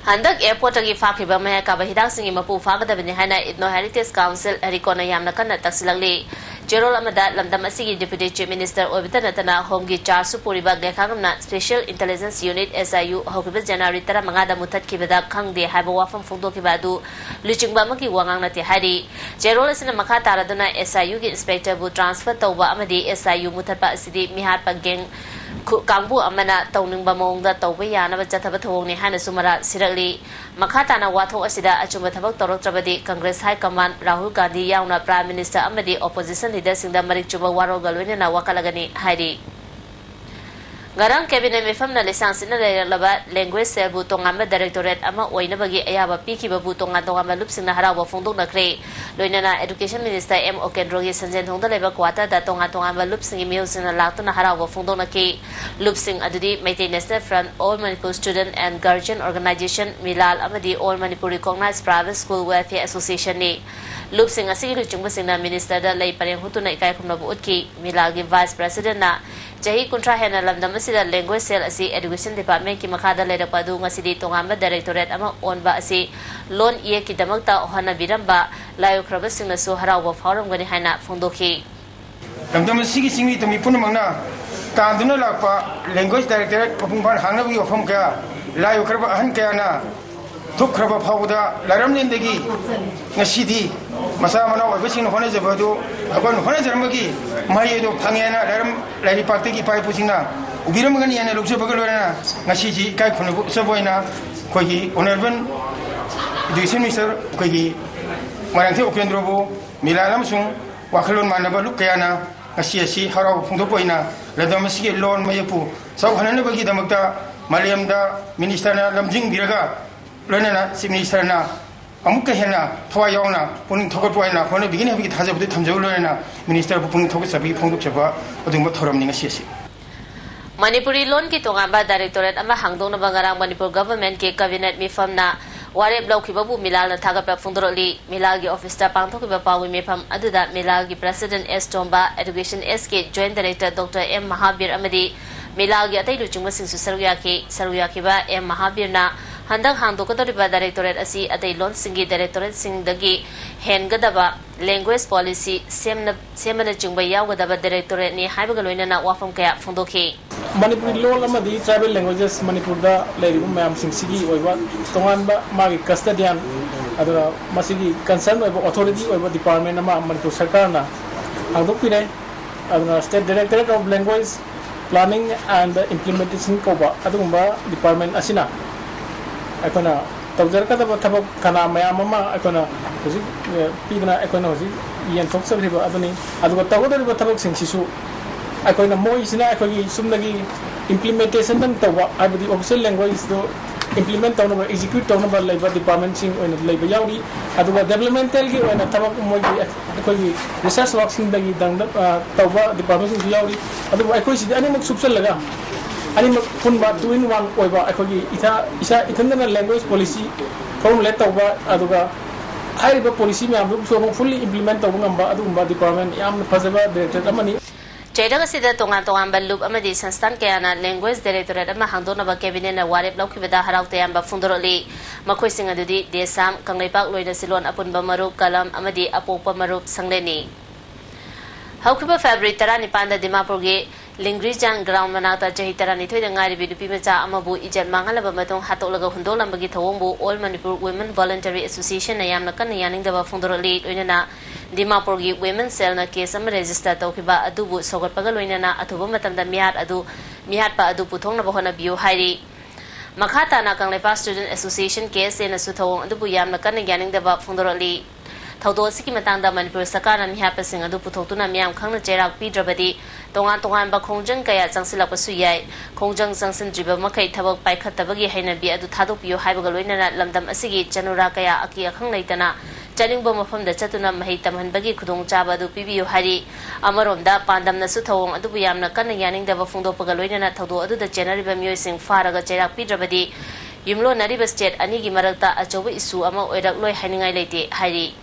ꯍꯟꯗꯛ ꯑꯦꯌꯔꯄꯣꯔꯠꯇꯒꯤ ꯐꯥꯈꯤꯕ ꯃꯌꯥꯏ ꯀꯥꯕ ꯍꯤꯗꯥꯛꯁꯤꯡꯒꯤ ꯃꯄꯨ ꯐꯥꯒꯗꯕꯅꯤ ꯍꯥꯏꯅ ꯏꯊꯅꯣ ꯍꯦꯔꯤꯇꯦꯖ ꯀꯥꯎꯟꯁꯤꯜ, ꯍꯔꯤꯀꯣꯟꯅ ꯌꯥꯝꯅ ꯀꯟꯅ ꯇꯛꯁꯤꯜꯂꯛꯂꯤ꯫ ꯆꯦꯔꯣꯜ ꯑꯃꯗ ꯂꯝꯗꯝ ꯑꯁꯤꯒꯤ ꯗꯦꯄ꯭ꯌꯨꯇꯤ ꯆꯤꯐ ꯃꯤꯅꯤꯁꯇꯔ ꯑꯣꯏꯕꯇ ꯅꯠꯇꯅ ꯍꯣꯝꯒꯤ ꯆꯥꯔꯖꯁꯨ ꯄꯨꯔꯤꯕ ꯒꯦꯈꯥꯉꯝꯅ special intelligence unit, S I U, ꯍꯧꯈꯤꯕ ꯖꯅꯋꯥꯔꯤ ꯇꯔꯥꯃꯉꯥꯗ ꯃꯨꯊꯠꯈꯤꯕꯗ ꯈꯪꯗꯦ ꯍꯥꯏꯕ ꯋꯥꯐꯝ ꯐꯣꯡꯗꯣꯛꯈꯤꯕ ꯑꯗꯨ ꯂꯨꯆꯤꯡꯕ ꯑꯃꯒꯤ ꯋꯥꯉꯥꯡ ꯅꯠꯇꯦ ꯍꯥꯏꯔꯤ꯫ ꯆꯦꯔꯣꯜ ꯑꯁꯤꯅ ꯃꯈꯥ ꯇꯥꯔꯗꯨꯅ ꯑꯦꯁ ꯑꯥꯏ ꯌꯨꯒꯤ ꯏꯟꯁꯄꯦꯛꯇꯔꯕꯨ ꯇ꯭ꯔꯥꯟꯁꯐꯔ ꯇꯧꯕ ꯑꯃꯗꯤ ꯑꯦꯁ ꯑꯥꯏ ꯌꯨ ꯃꯨꯊꯠꯄ ꯑꯁꯤꯗꯤ ꯃꯤꯍꯥꯠꯄ ꯒꯦꯡ ꯈꯨ-, ꯀꯥꯡꯕꯨ ꯑꯃꯅ ꯇꯧꯅꯤꯡꯕ ꯃꯑꯣꯡꯗ ꯇꯧꯕ ꯌꯥꯅꯕ ꯆꯠꯊꯕ ꯊꯧꯑꯣꯡꯅꯤ ꯍꯥꯏꯅꯁꯨ ꯃꯔꯥꯜ ꯁꯤꯔꯛꯂꯤ꯫ ꯃꯈꯥ ꯇꯥꯅ ꯋꯥꯊꯣꯛ ꯑꯁꯤꯗ ꯑꯆꯨꯝꯕ ꯊꯕꯛ ꯇꯧꯔꯛꯇ꯭ꯔꯕꯗꯤ ꯀꯪꯒ꯭ꯔꯦꯁ ꯍꯥꯏ ꯀꯃꯥꯟ ꯔꯥꯍꯨꯜ ꯒꯥꯟꯙꯤ ꯌꯥꯎꯅ ꯄ꯭ꯔꯥꯏꯝ ꯃꯤꯅꯤꯁꯇꯔ ꯑꯃꯗꯤ ꯑꯣꯄꯣꯖꯤꯁꯟ ꯂꯤꯗꯔꯁꯤꯡꯗ ꯃꯔꯤꯛ ꯆꯨꯝꯕ ꯋꯥꯔꯣꯜꯒ ꯂꯣꯏꯅꯅ ꯋꯥꯀꯠꯂꯒꯅꯤ ꯍꯥꯏꯔꯤ꯫ ꯉꯔꯥꯡ cabinet ꯃꯤꯐꯝꯅ ꯂꯩꯁꯥꯡ ꯁꯤꯠꯅ ꯂꯩꯔꯛꯂꯕ language cellꯕꯨ ꯇꯣꯉꯥꯟꯕ directorate ꯑꯃ ꯑꯣꯏꯅꯕꯒꯤ ꯑꯌꯥꯕ ꯄꯤꯈꯤꯕꯕꯨ ꯇꯣꯉꯥꯟ ꯇꯣꯉꯥꯟꯕ ꯂꯨꯞꯁꯤꯡꯅ ꯍꯔꯥꯎꯕ ꯐꯣꯡꯗꯣꯛꯅꯈ꯭ꯔꯦ꯫ ꯂꯣꯏꯅꯅ education minister ꯑꯦꯝ ꯑꯣꯀꯦꯟꯗ꯭ꯔꯣꯒꯤ ꯁꯟꯖꯦꯟꯊꯣꯡꯗ ꯂꯩꯕ quarterꯗ ꯇꯣꯉꯥꯟ ꯇꯣꯉꯥꯟꯕ ꯂꯨꯞꯁꯤꯡꯒꯤ ꯃꯤꯍꯨꯠꯁꯤꯡꯅ ꯂꯥꯛꯇꯨꯅ ꯍꯔꯥꯎꯕ ꯐꯣꯡꯗꯣꯛꯅꯈꯤ꯫ ꯂꯨꯞꯁꯤꯡ ꯑꯗꯨꯗꯤ Meitei National Front, All Manipur Student and Guardian Organisation, ꯃꯤꯂꯥꯜ ꯑꯃꯗꯤ All Manipur Recognized Private School Welfare Associationꯅꯤ꯫ ꯂꯨꯞꯁꯤꯡ ꯑꯁꯤꯒꯤ ꯂꯨꯆꯤꯡꯕꯁꯤꯡꯅ ministerꯗ ꯂꯩ ꯄꯔꯦꯡ ꯍꯨꯠꯇꯨꯅ ꯏꯀꯥꯏ ꯈꯨꯝꯅꯕ ꯎꯠꯈꯤ꯫ ꯃꯤꯂꯥꯜꯒꯤ vice presidentꯅ ꯆꯍꯤ ꯀꯨꯟꯊ꯭ꯔꯥ ꯍꯦꯟꯅ ꯂꯝꯗꯝ ꯑꯁꯤꯗ language cell ꯑꯁꯤ education departmentꯀꯤ ꯃꯈꯥꯗ ꯂꯩꯔꯛꯄ ꯑꯗꯨ ꯉꯁꯤꯗꯤ ꯇꯣꯉꯥꯟꯕ directorate ꯑꯃ ꯑꯣꯟꯕ ꯑꯁꯤ ꯂꯣꯟ ꯏꯌꯦꯛꯀꯤꯗꯃꯛꯇ ꯍꯣꯠꯅꯕꯤꯔꯝꯕ ꯂꯥꯏ ꯑꯣꯛꯈ꯭ꯔꯕꯁꯤꯡꯅꯁꯨ ꯍꯔꯥꯎꯕ ꯐꯥꯎꯔꯝꯒꯅꯤ ꯍꯥꯏꯅ ꯐꯣꯡꯗꯣꯛꯈꯤ꯫ ꯂꯝꯗꯝ ꯑꯁꯤꯒꯤ ꯆꯤꯡꯃꯤ ꯇꯝꯃꯤ ꯄꯨꯝꯅꯃꯛꯅ ꯇꯥꯟꯗꯨꯅ ꯂꯥꯛꯄ language directorate ꯃꯄꯨꯡ ꯐꯥꯅ ꯍꯥꯡꯅꯕꯒꯤ ꯋꯥꯐꯝ ꯀꯌꯥ ꯂꯥꯏ ꯑꯣꯛꯈ꯭ꯔꯕ ꯑꯍꯟ ꯀꯌꯥꯅ ꯊꯣꯛꯈ꯭ꯔꯕ ꯐꯥꯎꯕꯗ ꯂꯥꯏꯔꯝꯂꯦꯟꯗꯒꯤ ꯉꯁꯤꯗꯤ ꯃꯆꯥ ꯃꯅꯥꯎ ꯑꯣꯏꯕꯁꯤꯡꯅ ꯍꯣꯠꯅꯖꯕ ꯑꯗꯨ ꯑꯩꯈꯣꯏꯅ ꯍꯣꯠꯅꯖꯔꯝꯕꯒꯤ ꯃꯍꯩ ꯑꯗꯨ ꯐꯪꯉꯦꯅ ꯂꯥꯏꯔꯝ ꯂꯥꯏꯔꯤꯛꯄꯥꯛꯇꯒꯤ ꯏꯄꯥ ꯏꯄꯨꯁꯤꯡꯅ ꯎꯕꯤꯔꯝꯒꯅꯤ ꯍꯥꯏꯅ ꯂꯧꯖꯕꯒ ꯂꯣꯏꯅꯅ ꯉꯁꯤꯁꯤ ꯏꯀꯥꯏ ꯈꯨꯝꯅꯕ ꯎꯠꯆꯕ ꯑꯣꯏꯅ ꯑꯩꯈꯣꯏꯒꯤ honourable education minister ꯑꯩꯈꯣꯏꯒꯤ ꯃꯣꯏꯔꯥꯡꯊꯦꯝ ꯎꯄꯦꯟꯗ꯭ꯔꯕꯨ ꯃꯤꯂꯥꯜ ꯑꯃꯁꯨꯡ ꯋꯥꯈꯜꯂꯣꯟ ꯃꯥꯟꯅꯕ ꯂꯨꯞ ꯀꯌꯥꯅ ꯉꯁꯤ ꯑꯁꯤ ꯍꯔꯥꯎꯕ ꯐꯣꯡꯗꯣꯛꯄ ꯑꯣꯏꯅ ꯂꯝꯗꯝ ꯑꯁꯤꯒꯤ ꯂꯣꯟ ꯃꯌꯦꯛꯄꯨ ꯆꯥꯎꯈꯠꯍꯟꯅꯕꯒꯤꯗꯃꯛꯇ ꯃꯥꯂꯦꯝꯗ ministerꯅ ꯂꯝꯖꯤꯡꯕꯤꯔꯒ ꯂꯣꯏꯅꯅ chief ministerꯅ ꯑꯃꯨꯛꯀ ꯍꯦꯟꯅ ꯊꯋꯥꯏ ꯌꯥꯎꯅ ꯄꯨꯛꯅꯤꯡ ꯊꯧꯒꯠꯄ ꯑꯣꯏꯅ ꯍꯣꯠꯅꯕꯤꯒꯅꯤ ꯍꯥꯏꯕꯒꯤ ꯊꯥꯖꯕꯗꯨ ꯊꯝꯖꯕ ꯂꯣꯏꯅꯅ ministerꯕꯨ ꯄꯨꯛꯅꯤꯡ ꯊꯧꯒꯠꯆꯕꯒꯤ ꯐꯣꯡꯗꯣꯛꯆꯕ ꯑꯗꯨꯒꯨꯝꯕ ꯊꯧꯔꯝꯅꯤ ꯉꯁꯤ ꯑꯁꯤ꯫ ꯃꯅꯤꯄꯨꯔꯤ ꯂꯣꯟꯒꯤ ꯇꯣꯉꯥꯟꯕ directorate ꯑꯃ ꯍꯥꯡꯗꯣꯛꯅꯕ ꯉꯔꯥꯡ ꯃꯅꯤꯄꯨꯔ governmentꯀꯤ cabinet ꯃꯤꯐꯝꯅ ꯋꯥꯔꯦꯞ ꯂꯧꯈꯤꯕꯕꯨ ꯃꯤꯂꯥꯜꯅ ꯊꯥꯒꯠꯄ ꯐꯣꯡꯗꯣꯔꯛꯂꯤ꯫ ꯃꯤꯂꯥꯜꯒꯤ officeꯇ ꯄꯥꯡꯊꯣꯛꯈꯤꯕ ꯄꯥꯎꯒꯤ ꯃꯤꯐꯝ ꯑꯗꯨꯗ ꯃꯤꯂꯥꯜꯒꯤ president ꯑꯦꯁ ꯇꯣꯝꯕ, education Sꯀꯤ joint director doctor M Mahabir ꯑꯃꯗꯤ ꯃꯤꯂꯥꯜꯒꯤ ꯑꯇꯩ ꯂꯨꯆꯤꯡꯕꯁꯤꯡꯁꯨ ꯁꯔꯨꯛ ꯌꯥꯈꯤ꯫ ꯁꯔꯨꯛ ꯌꯥꯈꯤꯕ ꯑꯦꯝ ꯃꯍꯥꯕꯤꯔꯅ ꯍꯟꯗꯛ ꯍꯥꯡꯗꯣꯛꯀꯗꯧꯔꯤꯕ directorate ꯑꯁꯤ ꯑꯇꯩ ꯂꯣꯟꯁꯤꯡꯒꯤ directorateꯁꯤꯡꯗꯒꯤ ꯍꯦꯟꯒꯗꯕ language policy ꯁꯦꯝꯅ-, ꯁꯦꯝꯕꯅꯆꯤꯡꯕ ꯌꯥꯎꯒꯗꯕ directorateꯅꯤ ꯍꯥꯏꯕꯒ ꯂꯣꯏꯅꯅ ꯋꯥꯐꯝ ꯀꯌꯥ ꯐꯣꯡꯗꯣꯛꯈꯤ꯫ ꯃꯅꯤꯄꯨꯔꯤ ꯂꯣꯟ ꯑꯃꯗꯤ tribal languages ꯃꯅꯤꯄꯨꯔꯗ ꯂꯩꯔꯤꯕ ꯃꯌꯥꯝꯁꯤꯡꯁꯤꯒꯤ ꯑꯣꯏꯕ ꯇꯣꯉꯥꯟꯕ ꯃꯥꯒꯤ custodian, ꯑꯗꯨꯒ ꯃꯁꯤꯒꯤ concern ꯑꯣꯏꯕ authority ꯑꯣꯏꯕ department ꯑꯃ ꯃꯅꯤꯄꯨꯔ ꯁꯔꯀꯥꯔꯅ ꯍꯥꯡꯗꯣꯛꯄꯤꯔꯦ꯫ ꯑꯗꯨꯅ State Directorate of Language Planning and Implementation ꯀꯧꯕ ꯑꯗꯨꯒꯨꯝꯕ department ꯑꯁꯤꯅ ꯑꯩꯈꯣꯏꯅ ꯇꯧꯖꯔꯛꯀꯗꯕ ꯊꯕꯛ ꯀꯅꯥ ꯃꯌꯥꯝ ꯑꯃ ꯑꯩꯈꯣꯏꯅ ꯍꯧꯖꯤꯛ, ꯑꯦ, ꯄꯤꯗꯅ ꯑꯩꯈꯣꯏꯅ ꯍꯧꯖꯤꯛ ꯌꯦꯟꯊꯣꯛꯆꯈ꯭ꯔꯤꯕ ꯑꯗꯨꯅꯤ꯫ ꯑꯗꯨꯒ ꯇꯧꯒꯗꯧꯔꯤꯕ ꯊꯕꯛꯁꯤꯡꯁꯤꯁꯨ ꯑꯩꯈꯣꯏꯅ ꯃꯣꯏꯁꯤꯅ ꯑꯩꯈꯣꯏꯒꯤ ꯁꯨꯝꯗꯒꯤ implementation ꯇꯧꯕ, ꯍꯥꯏꯕꯗꯤ official language ꯇꯨ implement ꯇꯧꯅꯕ, execute ꯇꯧꯅꯕ ꯂꯩꯕ department ꯁꯤꯡ ꯑꯣꯏꯅ ꯂꯩꯕ ꯌꯥꯎꯔꯤ꯫ ꯑꯗꯨꯒ development ꯀꯤ ꯑꯣꯏꯅ ꯊꯕꯛ ꯃꯣꯏꯒꯤ ꯑꯩꯈꯣꯏꯒꯤ research work ꯁꯤꯡꯗꯒꯤ ꯗꯪꯗ, ꯑ, ꯇꯧꯕ department ꯁꯤꯡꯁꯨ ꯌꯥꯎꯔꯤ꯫ ꯑꯗꯨꯕꯨ ꯑꯩꯈꯣꯏꯁꯤꯗꯤ ꯑꯅꯤꯃꯛ ꯁꯨꯞꯆꯜꯂꯒ, ꯑꯅꯤꯃꯛ ꯄꯨꯟꯕ two in one ꯑꯣꯏꯕ ꯑꯩꯈꯣꯏꯒꯤ ꯏꯁꯥ, ꯏꯁꯥ ꯏꯊꯟꯗꯅ language policy formulate ꯇꯧꯕ, ꯑꯗꯨꯒ ꯍꯥꯏꯔꯤꯕ policy ꯃꯌꯥꯝꯗꯨꯕꯨꯁꯨ ꯑꯃꯨꯛ fully implement ꯇꯧꯕ ꯉꯝꯕ ꯑꯗꯨꯒꯨꯝꯕ department ꯌꯥꯝꯅ ꯐꯖꯕ directorate ꯑꯃꯅꯤ꯫ ꯆꯩꯔꯛ ꯑꯁꯤꯗ ꯇꯣꯉꯥꯟ ꯇꯣꯉꯥꯟꯕ ꯂꯨꯞ ꯑꯃꯗꯤ ꯁꯪꯁꯊꯥꯟ ꯀꯌꯥꯅ language directorate ꯑꯃ ꯍꯥꯡꯗꯣꯛꯅꯕ cabinet ꯅ ꯋꯥꯔꯦꯞ ꯂꯧꯈꯤꯕꯗ ꯍꯔꯥꯎ ꯇꯌꯥꯝꯕ ꯐꯣꯡꯗꯣꯔꯛꯂꯤ꯫ ꯃꯈꯣꯏꯁꯤꯡ ꯑꯗꯨꯗꯤ ꯗꯦꯁꯥꯝ, ꯀꯪꯂꯩꯄꯥꯛ ꯂꯣꯏꯅꯁꯤꯂꯣꯟ ꯑꯄꯨꯟꯕ ꯃꯔꯨꯞ ꯀꯂꯝ ꯑꯃꯗꯤ ꯑꯄꯣꯛꯄ ꯃꯔꯨꯞ ꯁꯪꯂꯦꯟꯅꯤ꯫ ꯍꯧꯈꯤꯕ February ꯇꯔꯥꯅꯤꯄꯥꯟꯗ ꯗꯤꯃꯥꯄꯨꯔꯒꯤ ꯂꯤꯡꯒ꯭ꯔꯤꯖꯥꯟ ground ꯃꯅꯥꯛꯇ ꯆꯍꯤ ꯇꯔꯥꯅꯤꯊꯣꯏꯗ ꯉꯥꯏꯔꯤꯕꯤ ꯅꯨꯄꯤ ꯃꯆꯥ ꯑꯃꯕꯨ ꯏꯖꯠ ꯃꯥꯡꯍꯜꯂꯕ ꯃꯇꯨꯡ ꯍꯥꯠꯇꯣꯛꯂꯒ ꯍꯨꯟꯗꯣꯛꯂꯝꯕꯒꯤ ꯊꯧꯑꯣꯡꯕꯨ All Manipur Women Voluntary Association ꯅ ꯌꯥꯝꯅ ꯀꯟꯅ ꯌꯥꯅꯤꯡꯗꯕ ꯐꯣꯡꯗꯣꯔꯛꯂꯤ꯫ ꯂꯣꯏꯅꯅ ꯗꯤꯃꯥꯄꯨꯔꯒꯤ Women Cell ꯅ case ꯑꯃ register ꯇꯧꯈꯤꯕ ꯑꯗꯨꯕꯨ ꯁꯧꯒꯠꯄꯒ ꯂꯣꯏꯅꯅ ꯑꯊꯨꯕ ꯃꯇꯝꯗ ꯃꯤꯍꯥꯠ ꯑꯗꯨ, ꯃꯤꯍꯥꯠꯄ ꯑꯗꯨ ꯄꯨꯊꯣꯛꯅꯕ ꯍꯣꯠꯅꯕꯤꯌꯨ ꯍꯥꯏꯔꯤ꯫ ꯃꯈꯥ ꯇꯥꯅ Kangleipak Student Association, K S A ꯅꯁꯨ ꯊꯧꯑꯣꯡ ꯑꯗꯨꯕꯨ ꯌꯥꯝꯅ ꯀꯟꯅ ꯌꯥꯅꯤꯡꯗꯕ ꯐꯣꯡꯗꯣꯔꯛꯂꯤ꯫ ꯊꯧꯗꯣꯛ ꯑꯁꯤꯒꯤ ꯃꯇꯥꯡꯗ ꯃꯅꯤꯄꯨꯔ ꯁꯔꯀꯥꯔꯅ ꯃꯤꯍꯥꯠꯄꯁꯤꯡ ꯑꯗꯨ ꯄꯨꯊꯣꯛꯇꯨꯅ ꯃꯤꯌꯥꯝ ꯈꯪꯅ ꯆꯩꯔꯥꯛ ꯄꯤꯗ꯭ꯔꯕꯗꯤ ꯇꯣꯉꯥꯟ ꯇꯣꯉꯥꯟꯕ ꯈꯣꯡꯖꯪ ꯀꯌꯥ ꯆꯪꯁꯤꯜꯂꯛꯄꯁꯨ ꯌꯥꯏ꯫ ꯈꯣꯡꯖꯪ ꯆꯪꯁꯤꯟꯗ꯭ꯔꯤꯕ ꯃꯈꯩ ꯊꯕꯛ ꯄꯥꯏꯈꯠꯇꯕꯒꯤ ꯍꯩꯅꯕꯤ ꯑꯗꯨ ꯊꯥꯗꯣꯛꯄꯤꯌꯨ ꯍꯥꯏꯕꯒ ꯂꯣꯏꯅꯅ ꯂꯝꯗꯝ ꯑꯁꯤꯒꯤ ꯆꯅꯨꯔꯥ ꯀꯌꯥ ꯑꯀꯤ ꯑꯈꯪ ꯂꯩꯇꯅ ꯆꯠꯅꯤꯡꯕ ꯃꯐꯝꯗ ꯆꯠꯇꯨꯅ ꯃꯍꯩ ꯇꯝꯍꯟꯕꯒꯤ ꯈꯨꯗꯣꯡꯆꯥꯕ ꯑꯗꯨ ꯄꯤꯕꯤꯌꯨ ꯍꯥꯏꯔꯤ꯫ ꯑꯃꯔꯣꯝꯗ ꯄꯥꯟꯗꯝꯅꯁꯨ ꯊꯧꯑꯣꯡ ꯑꯗꯨꯕꯨ ꯌꯥꯝꯅ ꯀꯟꯅ ꯌꯥꯅꯤꯡꯗꯕ ꯐꯣꯡꯗꯣꯛꯄꯒ ꯂꯣꯏꯅꯅ ꯊꯧꯗꯣꯛ ꯑꯗꯨꯗ ꯆꯦꯟꯅꯔꯤꯕ ꯃꯤꯑꯣꯏꯁꯤꯡ ꯐꯥꯔꯒ ꯆꯩꯔꯥꯛ ꯄꯤꯗ꯭ꯔꯕꯗꯤ ꯌꯨꯝꯂꯣꯟꯅꯔꯤꯕ state ꯑꯅꯤꯒꯤ ꯃꯔꯛꯇ ꯑꯆꯧꯕ issue ꯑꯃ ꯑꯣꯏꯔꯛꯂꯣꯏ ꯍꯥꯏꯅꯤꯡꯉꯥꯏ ꯂꯩꯇꯦ ꯍꯥꯏꯔꯤ꯫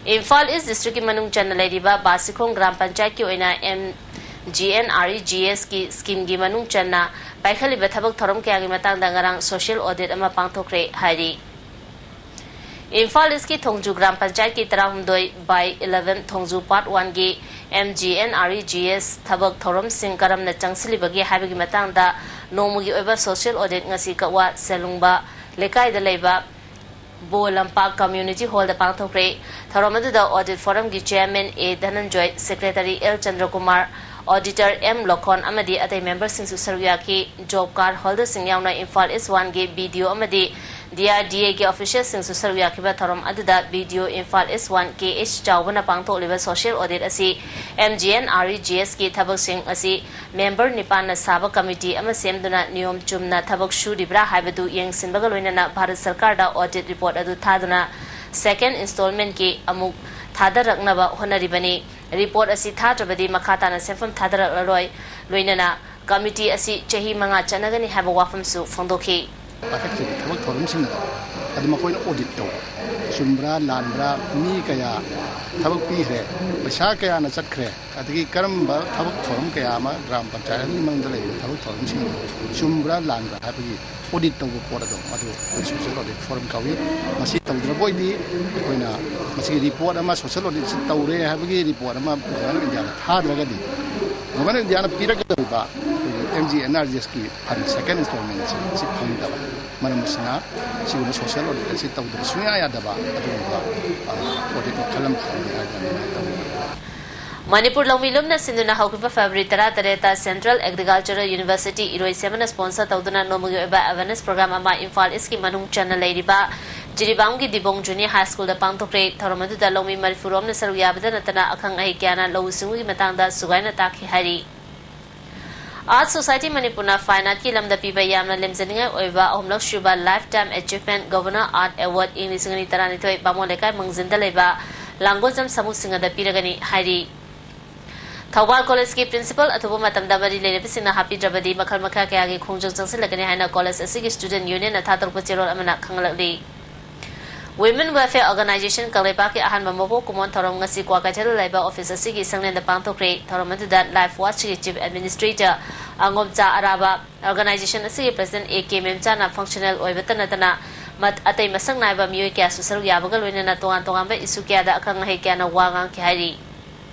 ꯏꯝꯐꯥꯜ East district ꯀꯤ ꯃꯅꯨꯡ ꯆꯟꯅ ꯂꯩꯔꯤꯕ ꯕꯥꯁꯤꯈꯣꯡ ꯒ꯭ꯔꯥꯝ ꯄꯟꯆꯥꯌꯠꯀꯤ ꯑꯣꯏꯅ M G N R E G S ꯀꯤ scheme ꯒꯤ ꯃꯅꯨꯡ ꯆꯟꯅ ꯄꯥꯏꯈꯠꯂꯤꯕ ꯊꯕꯛ ꯊꯧꯔꯝ ꯀꯌꯥꯒꯤ ꯃꯇꯥꯡꯗ ꯉꯔꯥꯡ social audit ꯑꯃ ꯄꯥꯡꯊꯣꯛꯈ꯭ꯔꯦ ꯍꯥꯏꯔꯤ꯫ ꯏꯝꯐꯥꯜ East ꯀꯤ ꯊꯣꯡꯖꯨ ꯒ꯭ꯔꯥꯝ ꯄꯟꯆꯥꯌꯠꯀꯤ ꯇꯔꯥꯍꯨꯝꯗꯣꯏ by eleven Thongju part one ꯒꯤ M G N R E G S ꯊꯕꯛ ꯊꯧꯔꯝꯁꯤꯡ ꯀꯔꯝꯅ ꯆꯪꯁꯤꯜꯂꯤꯕꯒꯦ ꯍꯥꯏꯕꯒꯤ ꯃꯇꯥꯡꯗ ꯅꯣꯡꯃꯒꯤ ꯑꯣꯏꯕ social audit ꯉꯁꯤ ꯀꯛꯋꯥ ꯁꯦꯂꯨꯡꯕ ꯂꯩꯀꯥꯏꯗ ꯂꯩꯕ ꯕꯣ ꯂꯝꯄꯥꯛ community hall ꯗ ꯄꯥꯡꯊꯣꯛꯈ꯭ꯔꯦ꯫ ꯊꯧꯔꯝ ꯑꯗꯨꯗ audit forum ꯒꯤ chairman A Dhananjoy, secretary L Chandrakumar, auditor M Lokhon ꯑꯃꯗꯤ ꯑꯇꯩ ꯃꯦꯝꯕꯔꯁꯤꯡꯁꯨ ꯁꯔꯨꯛ ꯌꯥꯈꯤ꯫ ꯖꯣꯕ ꯀꯥꯔꯗ ꯍꯣꯜꯗꯔꯁꯤꯡ ꯌꯥꯎꯅ ꯏꯝꯐꯥꯜ ꯏꯁ ꯋꯥꯟꯒꯤ ꯕꯤ ꯗꯤ ꯑꯣ ꯑꯃꯗꯤ ꯗꯤ ꯑꯥꯔ ꯗꯤ ꯑꯦꯒꯤ ꯑꯣꯐꯤꯁꯤꯌꯦꯜꯁꯤꯡꯁꯨ ꯁꯔꯨꯛ ꯌꯥꯈꯤꯕ ꯊꯧꯔꯝ ꯑꯗꯨꯗ B D O Imphal east one K H ꯆꯥꯎꯕꯅ ꯄꯥꯡꯊꯣꯛꯂꯤꯕ ꯁꯣꯁꯤꯌꯦꯜ ꯑꯣꯗꯤꯠ ꯑꯁꯤ M G N R E G ꯑꯦꯁꯀꯤ ꯊꯕꯛꯁꯤꯡ ꯑꯁꯤ ꯃꯦꯝꯕꯔ ꯅꯤꯄꯥꯟꯅ ꯁꯥꯕ ꯀꯃꯤꯇꯤ ꯑꯃ ꯁꯦꯝꯗꯨꯅ ꯅꯤꯌꯣꯝ ꯆꯨꯝꯅ ꯊꯕꯛ ꯁꯨꯔꯤꯕ꯭ꯔꯥ ꯍꯥꯏꯕꯗꯨ ꯌꯦꯡꯁꯤꯟꯕꯒ ꯂꯣꯏꯅꯅ ꯚꯥꯔꯠ ꯁꯔꯀꯥꯔꯗ ꯑꯣꯗꯤꯠ ꯔꯤꯄꯣꯔꯠ ꯑꯗꯨ ꯊꯥꯗꯨꯅ ꯁꯦꯀꯦꯟ ꯏꯟꯁꯇꯣꯜꯃꯦꯟꯠꯀꯤ ꯑꯃꯨꯛ ꯊꯥꯗꯔꯛꯅꯕ ꯍꯣꯠꯅꯔꯤꯕꯅꯤ꯫ ꯔꯤꯄꯣꯔꯠ ꯑꯁꯤ ꯊꯥꯗ꯭ꯔꯕꯗꯤ ꯃꯈꯥ ꯇꯥꯅ ꯁꯦꯟꯐꯝ ꯊꯥꯗꯔꯛꯂꯔꯣꯏ꯫ ꯂꯣꯏꯅꯅ ꯀꯃꯤꯇꯤ ꯑꯁꯤ ꯆꯍꯤ ꯃꯉꯥ ꯆꯠꯅꯒꯅꯤ ꯍꯥꯏꯕ ꯋꯥꯐꯝꯁꯨ ꯐꯣꯡꯗꯣꯛꯈꯤ꯫ ꯄꯥꯏꯈꯠꯈꯤꯕ ꯊꯕꯛ ꯊꯧꯔꯝꯁꯤꯡ ꯑꯗꯣ ꯑꯗꯨ ꯃꯈꯣꯏꯅ ꯑꯣꯗꯤꯠ ꯇꯧꯕ, ꯆꯨꯝꯕ꯭ꯔꯥ ꯂꯥꯟꯕ꯭ꯔꯥ, ꯃꯤ ꯀꯌꯥ ꯊꯕꯛ ꯄꯤꯈ꯭ꯔꯦ, ꯄꯩꯁꯥ ꯀꯌꯥꯅ ꯆꯠꯈ꯭ꯔꯦ, ꯑꯗꯒꯤ ꯀꯔꯝꯕ ꯊꯕꯛ ꯊꯧꯔꯝ ꯀꯌꯥ ꯑꯃ ꯒ꯭ꯔꯥꯝ ꯄꯟꯆꯥꯌꯠ ꯑꯗꯨꯒꯤ ꯃꯅꯨꯡꯗ ꯂꯩꯔꯤꯕ ꯊꯕꯛ ꯊꯧꯔꯝꯁꯤꯡ ꯆꯨꯝꯕ꯭ꯔꯥ ꯂꯥꯟꯕ꯭ꯔꯥ ꯍꯥꯏꯕꯒꯤ ꯑꯣꯗꯤꯠ ꯇꯧꯕ ꯄꯣꯠ ꯑꯗꯣ, ꯃꯗꯨ ꯑꯩꯈꯣꯏ ꯁꯣꯁꯤꯌꯦꯜ ꯑꯣꯗꯤꯠ ꯐꯣꯔꯝ ꯀꯧꯏ꯫ ꯃꯁꯤ ꯇꯧꯗ꯭ꯔꯕ ꯑꯣꯏꯗꯤ ꯑꯩꯈꯣꯏꯅ ꯃꯁꯤꯒꯤ ꯔꯤꯄꯣꯔꯠ ꯑꯃ, ꯁꯣꯁꯤꯌꯦꯜ ꯑꯣꯗꯤꯠꯁꯤ ꯇꯧꯔꯦ ꯍꯥꯏꯕꯒꯤ ꯔꯤꯄꯣꯔꯠ ꯑꯃ ꯒꯣꯚꯔꯟꯃꯦꯟ ꯑꯣꯐ ꯏꯟꯗꯤꯌꯥꯗ ꯊꯥꯗ꯭ꯔꯒꯗꯤ, ꯒꯣꯚꯔꯟꯃꯦꯟ ꯑꯣꯐ ꯏꯟꯗꯤꯌꯥꯅ ꯄꯤꯔꯛꯀꯗꯧꯔꯤꯕ ꯑꯩꯈꯣꯏꯒꯤ M G N R G ꯑꯦꯁꯀꯤ ꯐꯟ, ꯁꯦꯀꯦꯟ ꯏꯟꯁꯇꯣꯜꯃꯦꯟ ꯑꯁꯤ, ꯑꯁꯤ ꯐꯪꯗꯕ ꯃꯔꯝ ꯑꯁꯤꯅ, ꯁꯤꯒꯨꯝꯕ ꯁꯣꯁꯤꯌꯦꯜ ꯑꯣꯗꯤꯠ ꯑꯁꯤ ꯇꯧꯗꯕ ꯁꯨꯡꯌꯥ ꯌꯥꯗꯕ ꯑꯗꯨꯒꯨꯝꯕ, ꯑ, ꯑꯣꯗꯤꯠ ꯃꯈꯜ ꯑꯃꯈꯛꯅꯤ ꯍꯥꯏꯗꯅ ꯑꯗꯨꯃꯥꯏꯅ ꯇꯧꯋꯤ꯫ ꯃꯅꯤꯄꯨꯔ ꯂꯧꯃꯤ ꯂꯨꯝꯅ ꯁꯤꯟꯗꯨꯅ ꯍꯧꯈꯤꯕ ꯐꯦꯕ꯭ꯔꯨꯋꯥꯔꯤ ꯇꯔꯥꯇꯔꯦꯠꯇ ꯁꯦꯟꯇ꯭ꯔꯦꯜ ꯑꯦꯒ꯭ꯔꯤꯀꯜꯆꯔꯦꯜ ꯌꯨꯅꯤꯚꯔꯁꯤꯇꯤ ꯏꯔꯣꯏꯁꯦꯝꯕꯅ ꯁ꯭ꯄꯣꯟꯁꯔ ꯇꯧꯗꯨꯅ ꯅꯣꯡꯃꯒꯤ ꯑꯣꯏꯕ ꯑꯦꯋꯦꯔꯅꯦꯁ ꯄ꯭ꯔꯣꯒ꯭ꯔꯥꯝ ꯑꯃ ꯏꯝꯐꯥꯜ ꯏꯁꯀꯤ ꯃꯅꯨꯡ ꯆꯟꯅ ꯂꯩꯔꯤꯕ ꯖꯤꯔꯤꯕꯥꯝꯒꯤ ꯗꯤꯕꯣꯡ ꯖꯨꯅꯤꯌꯔ ꯍꯥꯏ ꯁ꯭ꯀꯨꯜꯗ ꯄꯥꯡꯊꯣꯛꯈ꯭ꯔꯦ꯫ ꯊꯧꯔꯝ ꯑꯗꯨꯗ ꯂꯧꯃꯤ ꯃꯔꯤꯐꯨ ꯔꯣꯝꯅ ꯁꯔꯨꯛ ꯌꯥꯕꯗ ꯅꯠꯇꯅ ꯑꯈꯪ ꯑꯍꯩ ꯀꯌꯥꯅ ꯂꯧꯎ ꯁꯤꯡꯎꯒꯤ ꯃꯇꯥꯡꯗ ꯁꯨꯒꯥꯏꯅ ꯇꯥꯛꯈꯤ ꯍꯥꯏꯔꯤ꯫ ꯑꯥꯔꯠ ꯁꯣꯁꯥꯏꯇꯤ ꯃꯅꯤꯄꯨꯔꯅ ꯐꯥꯏꯟ ꯑꯥꯔꯠꯀꯤ ꯂꯝꯗ ꯄꯤꯕ ꯌꯥꯝꯅ ꯂꯦꯝꯖꯅꯤꯡꯉꯥꯏ ꯑꯣꯏꯕ ꯑꯍꯨꯝꯂꯛ ꯁꯨꯕ lifetime achievement governor art award ꯏꯪ ꯂꯤꯁꯤꯡ ꯑꯅꯤ ꯇꯔꯥꯅꯤꯊꯣꯏ ꯕꯥꯃꯣꯟ ꯂꯩꯀꯥꯏ ꯃꯪꯖꯤꯟꯗ ꯂꯩꯕ ꯂꯥꯡꯒꯣꯜꯖꯝ ꯁꯥꯃꯨ ꯁꯤꯡꯍꯗ ꯄꯤꯔꯒꯅꯤ ꯍꯥꯏꯔꯤ꯫ ꯊꯧꯕꯥꯜ ꯀꯣꯂꯦꯖꯀꯤ ꯄ꯭ꯔꯤꯟꯁꯤꯄꯜ ꯑꯊꯨꯕ ꯃꯇꯝꯗ ꯃꯔꯤ ꯂꯩꯅꯕꯁꯤꯡꯅ ꯍꯥꯞꯄꯤꯗ꯭ꯔꯕꯗꯤ ꯃꯈꯜ ꯃꯈꯥ ꯀꯌꯥꯒꯤ ꯈꯣꯡꯖꯪ ꯆꯪꯁꯤꯜꯂꯛꯀꯅꯤ ꯍꯥꯏꯅ ꯀꯣꯂꯦꯖ ꯑꯁꯤꯒꯤ ꯁ꯭ꯇꯨꯗꯦꯟꯠ ꯌꯨꯅꯤꯌꯟꯅ ꯊꯥꯗꯣꯔꯛꯄ ꯆꯦꯔꯣꯜ ꯑꯃꯅ ꯈꯪꯍꯜꯂꯛꯂꯤ꯫ Women Welfare Organisation ꯀꯪꯂꯩꯄꯥꯛꯀꯤ ꯑꯍꯥꯟꯕ ꯃꯄꯣꯛ ꯀꯨꯝꯑꯣꯟ ꯊꯧꯔꯝ ꯉꯁꯤ ꯀ꯭ꯋꯥꯀꯩꯊꯦꯜꯗ ꯂꯩꯕ ꯑꯣꯐꯤꯁ ꯑꯁꯤꯒꯤ ꯁꯪꯂꯦꯟꯗ ꯄꯥꯡꯊꯣꯛꯈ꯭ꯔꯦ꯫ ꯊꯧꯔꯝ ꯑꯗꯨꯗ ꯂꯥꯏꯐ ꯋꯥꯆꯀꯤ chief administrator Angomcha Araba, organization ꯑꯁꯤꯒꯤ ꯄ꯭ꯔꯁꯤꯗꯦꯟꯠ ꯑꯦ ꯀꯦ ꯃꯦꯝꯆꯥꯅ ꯐꯪꯁꯅꯦꯜ ꯑꯣꯏꯕꯇ ꯅꯠꯇꯅ ꯃꯠ-, ꯑꯇꯩ ꯃꯁꯛ ꯅꯥꯏꯕ ꯃꯤꯑꯣꯏ ꯀꯌꯥꯁꯨ ꯁꯔꯨꯛ ꯌꯥꯕꯒ ꯂꯣꯏꯅꯅ ꯇꯣꯉꯥꯟ ꯇꯣꯉꯥꯟꯕ ꯏꯁꯨ ꯀꯌꯥꯗ ꯑꯈꯪ ꯑꯍꯩ ꯀꯌꯥꯅ ꯋꯥ ꯉꯥꯡꯈꯤ ꯍꯥꯏꯔꯤ꯫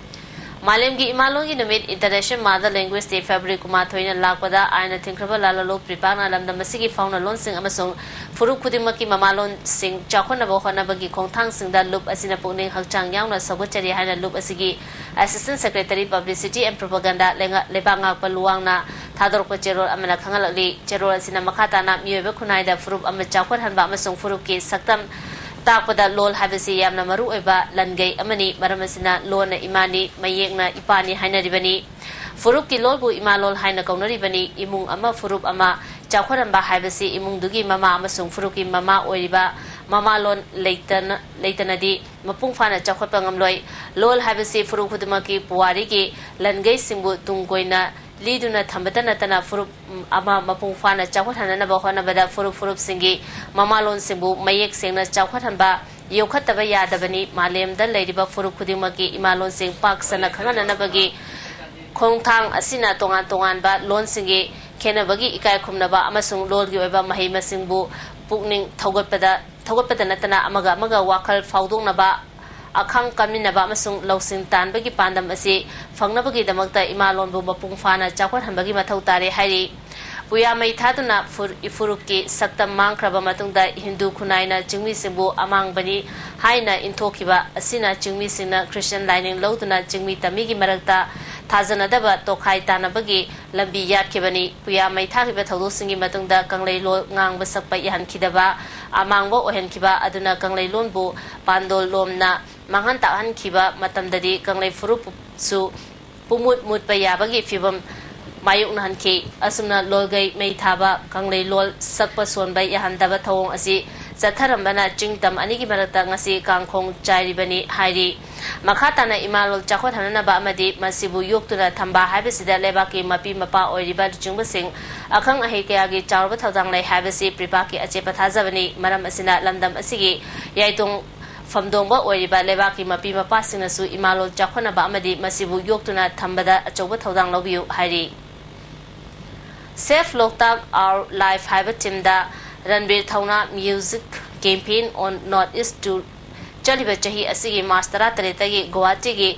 ꯃꯥꯂꯦꯝꯒꯤ ꯏꯃꯥꯂꯣꯟꯒꯤ ꯅꯨꯃꯤꯠ, International Mother Language Day, February ꯀꯨꯟꯃꯥꯊꯣꯏꯅ ꯂꯥꯛꯄꯗ ꯑꯥꯏꯟꯅ ꯊꯤꯡꯈ꯭ꯔꯕ ꯂꯥꯜꯂꯂꯣ ꯄ꯭ꯔꯤꯄꯥꯛꯅ ꯂꯝꯗꯝ ꯑꯁꯤꯒꯤ ꯐꯥꯎꯅ ꯂꯣꯟꯁꯤꯡ ꯑꯃꯁꯨꯡ ꯐꯨꯔꯨꯞ ꯈꯨꯗꯤꯡꯃꯛꯀꯤ ꯃꯃꯥꯂꯣꯟꯁꯤꯡ ꯆꯥꯎꯈꯠꯅꯕ ꯍꯣꯠꯅꯕꯒꯤ ꯈꯣꯡꯊꯥꯡꯁꯤꯡꯗ ꯂꯨꯞ ꯑꯁꯤꯅ ꯄꯨꯛꯅꯤꯡ ꯍꯛꯆꯥꯡ ꯌꯥꯎꯅ ꯁꯧꯒꯠꯆꯔꯤ ꯍꯥꯏꯅ ꯂꯨꯞ ꯑꯁꯤꯒꯤ Assistant Secretary Publicity and Propaganda ꯂꯩꯉꯥ-, ꯂꯩꯕꯥꯛ ꯉꯥꯛꯄ ꯂꯨꯋꯥꯡꯅ ꯊꯥꯗꯣꯔꯛꯄ ꯆꯦꯔꯣꯜ ꯑꯃꯅ ꯈꯪꯍꯜꯂꯛꯂꯤ꯫ ꯆꯦꯔꯣꯜ ꯑꯁꯤꯅ ꯃꯈꯥ ꯇꯥꯅ ꯃꯤꯑꯣꯏꯕ ꯈꯨꯟꯅꯥꯏꯗ ꯐꯨꯔꯨꯞ ꯑꯃ ꯆꯥꯎꯈꯠꯍꯟꯕ ꯑꯃꯁꯨꯡ ꯐꯨꯔꯨꯞꯀꯤ ꯁꯛꯇꯝ ꯇꯥꯛꯄꯗ ꯂꯣꯜ ꯍꯥꯏꯕꯁꯤ ꯌꯥꯝꯅ ꯃꯔꯨ ꯑꯣꯏꯕ ꯂꯟꯒꯩ ꯑꯃꯅꯤ꯫ ꯃꯔꯝ ꯑꯁꯤꯅ ꯂꯣꯟꯅ ꯏꯃꯥꯅꯤ, ꯃꯌꯦꯛꯅ ꯏꯄꯥꯅꯤ ꯍꯥꯏꯅꯔꯤꯕꯅꯤ꯫ ꯐꯨꯔꯨꯞꯀꯤ ꯂꯣꯜꯕꯨ ꯏꯃꯥ ꯂꯣꯜ ꯍꯥꯏꯅ ꯀꯧꯅꯔꯤꯕꯅꯤ꯫ ꯏꯃꯨꯡ ꯑꯃ ꯐꯨꯔꯨꯞ ꯑꯃ ꯆꯥꯎꯈꯠꯍꯟꯕ ꯍꯥꯏꯕꯁꯤ ꯏꯃꯨꯡꯗꯨꯒꯤ ꯃꯃꯥ ꯑꯃꯁꯨꯡ ꯐꯨꯔꯨꯞꯀꯤ ꯃꯃꯥ ꯑꯣꯏꯔꯤꯕ ꯃꯃꯥꯂꯣꯟ ꯂꯩꯇꯅ, ꯂꯩꯇꯅꯗꯤ ꯃꯄꯨꯡ ꯐꯥꯅ ꯆꯥꯎꯈꯠꯄ ꯉꯝꯂꯣꯏ꯫ ꯂꯣꯜ ꯍꯥꯏꯕꯁꯤ ꯐꯨꯔꯨꯞ ꯈꯨꯗꯤꯡꯃꯛꯀꯤ ꯄꯨꯋꯥꯔꯤꯒꯤ ꯂꯟꯒꯩꯁꯤꯡꯕꯨ ꯇꯨꯡ ꯀꯣꯏꯅ ꯂꯤꯗꯨꯅ ꯊꯝꯕꯇ ꯅꯠꯇꯅ ꯐꯨꯔꯨꯞ ꯑꯃ ꯃꯄꯨꯡ ꯐꯥꯅ ꯆꯥꯎꯈꯠꯍꯟꯅꯅꯕ ꯍꯣꯠꯅꯕꯗ ꯐꯨꯔꯨꯞ ꯐꯨꯔꯨꯞꯁꯤꯡꯒꯤ ꯃꯃꯥꯂꯣꯟꯁꯤꯡꯕꯨ ꯃꯌꯦꯛ ꯁꯦꯡꯅ ꯆꯥꯎꯈꯠꯍꯟꯕ ꯌꯣꯛꯈꯠꯇꯕ ꯌꯥꯗꯕꯅꯤ꯫ ꯃꯥꯂꯦꯝꯗ ꯂꯩꯔꯤꯕ ꯐꯨꯔꯨꯞ ꯈꯨꯗꯤꯡꯃꯛꯀꯤ ꯏꯃꯥꯂꯣꯟꯁꯤꯡ ꯄꯥꯛ ꯁꯟꯅ ꯈꯪꯍꯟꯅꯅꯕꯒꯤ ꯈꯣꯡꯊꯥꯡ ꯑꯁꯤꯅ ꯇꯣꯉꯥꯟ ꯇꯣꯉꯥꯟꯕ ꯂꯣꯟꯁꯤꯡꯒꯤ ꯈꯦꯠꯅꯕꯒꯤ ꯏꯀꯥꯏ ꯈꯨꯝꯅꯕ ꯑꯃꯁꯨꯡ ꯂꯣꯜꯒꯤ ꯑꯣꯏꯕ ꯃꯍꯩ ꯃꯁꯤꯡꯕꯨ ꯄꯨꯛꯅꯤꯡ ꯊꯧꯒꯠꯄꯗ, ꯊꯧꯒꯠꯄꯗ ꯅꯠꯇꯅ ꯑꯃꯒ ꯑꯃꯒ ꯋꯥꯈꯜ ꯐꯥꯎꯗꯣꯛꯅꯕ, ꯑꯈꯪ ꯀꯥꯃꯤꯟꯅꯕ ꯑꯃꯁꯨꯡ ꯂꯧꯁꯤꯡ ꯇꯥꯟꯕꯒꯤ ꯄꯥꯟꯗꯝ ꯑꯁꯤ ꯐꯪꯅꯕꯒꯤꯗꯃꯛꯇ ꯏꯃꯥꯂꯣꯟꯕꯨ ꯃꯄꯨꯡ ꯐꯥꯅ ꯆꯥꯎꯈꯠꯍꯟꯕꯒꯤ ꯃꯊꯧ ꯇꯥꯔꯦ ꯍꯥꯏꯔꯤ꯫ ꯄꯨꯌꯥ ꯃꯩ ꯊꯥꯗꯨꯅ ꯐꯨꯔ-, ꯏꯐꯨꯔꯨꯞꯀꯤ ꯁꯛꯇꯝ ꯃꯥꯡꯈ꯭ꯔꯕ ꯃꯇꯨꯡꯗ ꯍꯤꯟꯗꯨ ꯈꯨꯟꯅꯥꯏꯅ ꯆꯤꯡꯃꯤꯁꯤꯡꯕꯨ ꯑꯃꯥꯡꯕꯅꯤ ꯍꯥꯏꯅ ꯏꯟꯊꯣꯛꯈꯤꯕ ꯑꯁꯤꯅ ꯆꯤꯡꯃꯤꯁꯤꯡꯅ ꯈ꯭ꯔꯤꯁꯇꯤꯌꯥꯟ ꯂꯥꯏꯅꯤꯡ ꯂꯧꯗꯨꯅ ꯆꯤꯡꯃꯤ ꯇꯝꯃꯤꯒꯤ ꯃꯔꯛꯇ ꯊꯥꯖꯅꯗꯕ ꯇꯣꯈꯥꯏ ꯇꯥꯅꯕꯒꯤ ꯂꯝꯕꯤ ꯌꯥꯠꯈꯤꯕꯅꯤ꯫ ꯄꯨꯌꯥ ꯃꯩ ꯊꯥꯈꯤꯕ ꯊꯧꯗꯣꯛꯁꯤꯡꯒꯤ ꯃꯇꯨꯡꯗ ꯀꯪꯂꯩ ꯂꯣꯜ ꯉꯥꯡꯕ ꯁꯛꯄ ꯌꯥꯍꯟꯈꯤꯗꯕ, ꯑꯃꯥꯡꯕ ꯑꯣꯏꯍꯟꯈꯤꯕ ꯑꯗꯨꯅ ꯀꯪꯂꯩ ꯂꯣꯟꯕꯨ ꯄꯥꯟꯗꯣꯜ ꯂꯣꯝꯅ ꯃꯥꯡꯍꯟ ꯇꯥꯛꯍꯟꯈꯤꯕ ꯃꯇꯝꯗꯗꯤ ꯀꯪꯂꯩ ꯐꯨꯔꯨꯞꯁꯨ ꯄꯨꯃꯨꯠ ꯃꯨꯠꯄ ꯌꯥꯕꯒꯤ ꯐꯤꯚꯝ ꯃꯥꯌꯣꯛꯅꯍꯟꯈꯤ꯫ ꯑꯁꯨꯝꯅ ꯂꯣꯜꯒꯩ ꯃꯩ ꯊꯥꯕ, ꯀꯪꯂꯩ ꯂꯣꯜ ꯁꯛꯄ ꯁꯣꯟꯕ ꯌꯥꯍꯟꯗꯕ ꯊꯧꯑꯣꯡ ꯑꯁꯤ ꯆꯠꯊꯔꯝꯕꯅ ꯆꯤꯡ ꯇꯝ ꯑꯅꯤꯒꯤ ꯃꯔꯛꯇ ꯉꯁꯤ ꯀꯥꯡꯈꯣꯡ ꯆꯥꯏꯔꯤꯕꯅꯤ ꯍꯥꯏꯔꯤ꯫ ꯃꯈꯥ ꯇꯥꯅ ꯏꯃꯥ ꯂꯣꯜ ꯆꯥꯎꯈꯠꯍꯟꯅꯕ ꯑꯃꯗꯤ ꯃꯁꯤꯕꯨ ꯌꯣꯛꯇꯨꯅ ꯊꯝꯕ ꯍꯥꯏꯕꯁꯤꯗ ꯂꯩꯕꯥꯛꯀꯤ ꯃꯄꯤ ꯃꯄꯥ ꯑꯣꯏꯔꯤꯕ ꯂꯨꯆꯤꯡꯕꯁꯤꯡ ꯑꯈꯪ ꯑꯍꯩ ꯀꯌꯥꯒꯤ ꯆꯥꯎꯔꯕ ꯊꯧꯗꯥꯡ ꯂꯩ ꯍꯥꯏꯕꯁꯤ ꯄ꯭ꯔꯤꯄꯥꯛꯀꯤ ꯑꯆꯦꯠꯄ ꯊꯥꯖꯕꯅꯤ꯫ ꯃꯔꯝ ꯑꯁꯤꯅ ꯂꯝꯗꯝ ꯑꯁꯤꯒꯤ ꯌꯥꯏꯇꯣꯡ ꯐꯝꯗꯣꯡꯕ ꯑꯣꯏꯔꯤꯕ ꯂꯩꯕꯥꯛꯀꯤ ꯃꯄꯤ ꯃꯄꯥꯁꯤꯡꯅꯁꯨ ꯏꯃꯥ ꯂꯣꯜ ꯆꯥꯎꯈꯠꯅꯕ ꯑꯃꯗꯤ ꯃꯁꯤꯕꯨ ꯌꯣꯛꯇꯨꯅ ꯊꯝꯕꯗ ꯑꯆꯧꯕ ꯊꯧꯗꯥꯡ ꯂꯧꯕꯤꯌꯨ ꯍꯥꯏꯔꯤ꯫ Save Loktak Our Life ꯍꯥꯏꯕ ꯊꯤꯝꯗ ꯔꯟꯕꯤꯔ ꯊꯧꯅꯥ Music Campaign on North East Tour ꯆꯠꯂꯤꯕ ꯆꯍꯤ ꯑꯁꯤꯒꯤ ꯃꯥꯔꯆ ꯇꯔꯥꯇꯔꯦꯠꯇꯒꯤ ꯒꯨꯋꯥꯍꯥꯇꯤꯒꯤ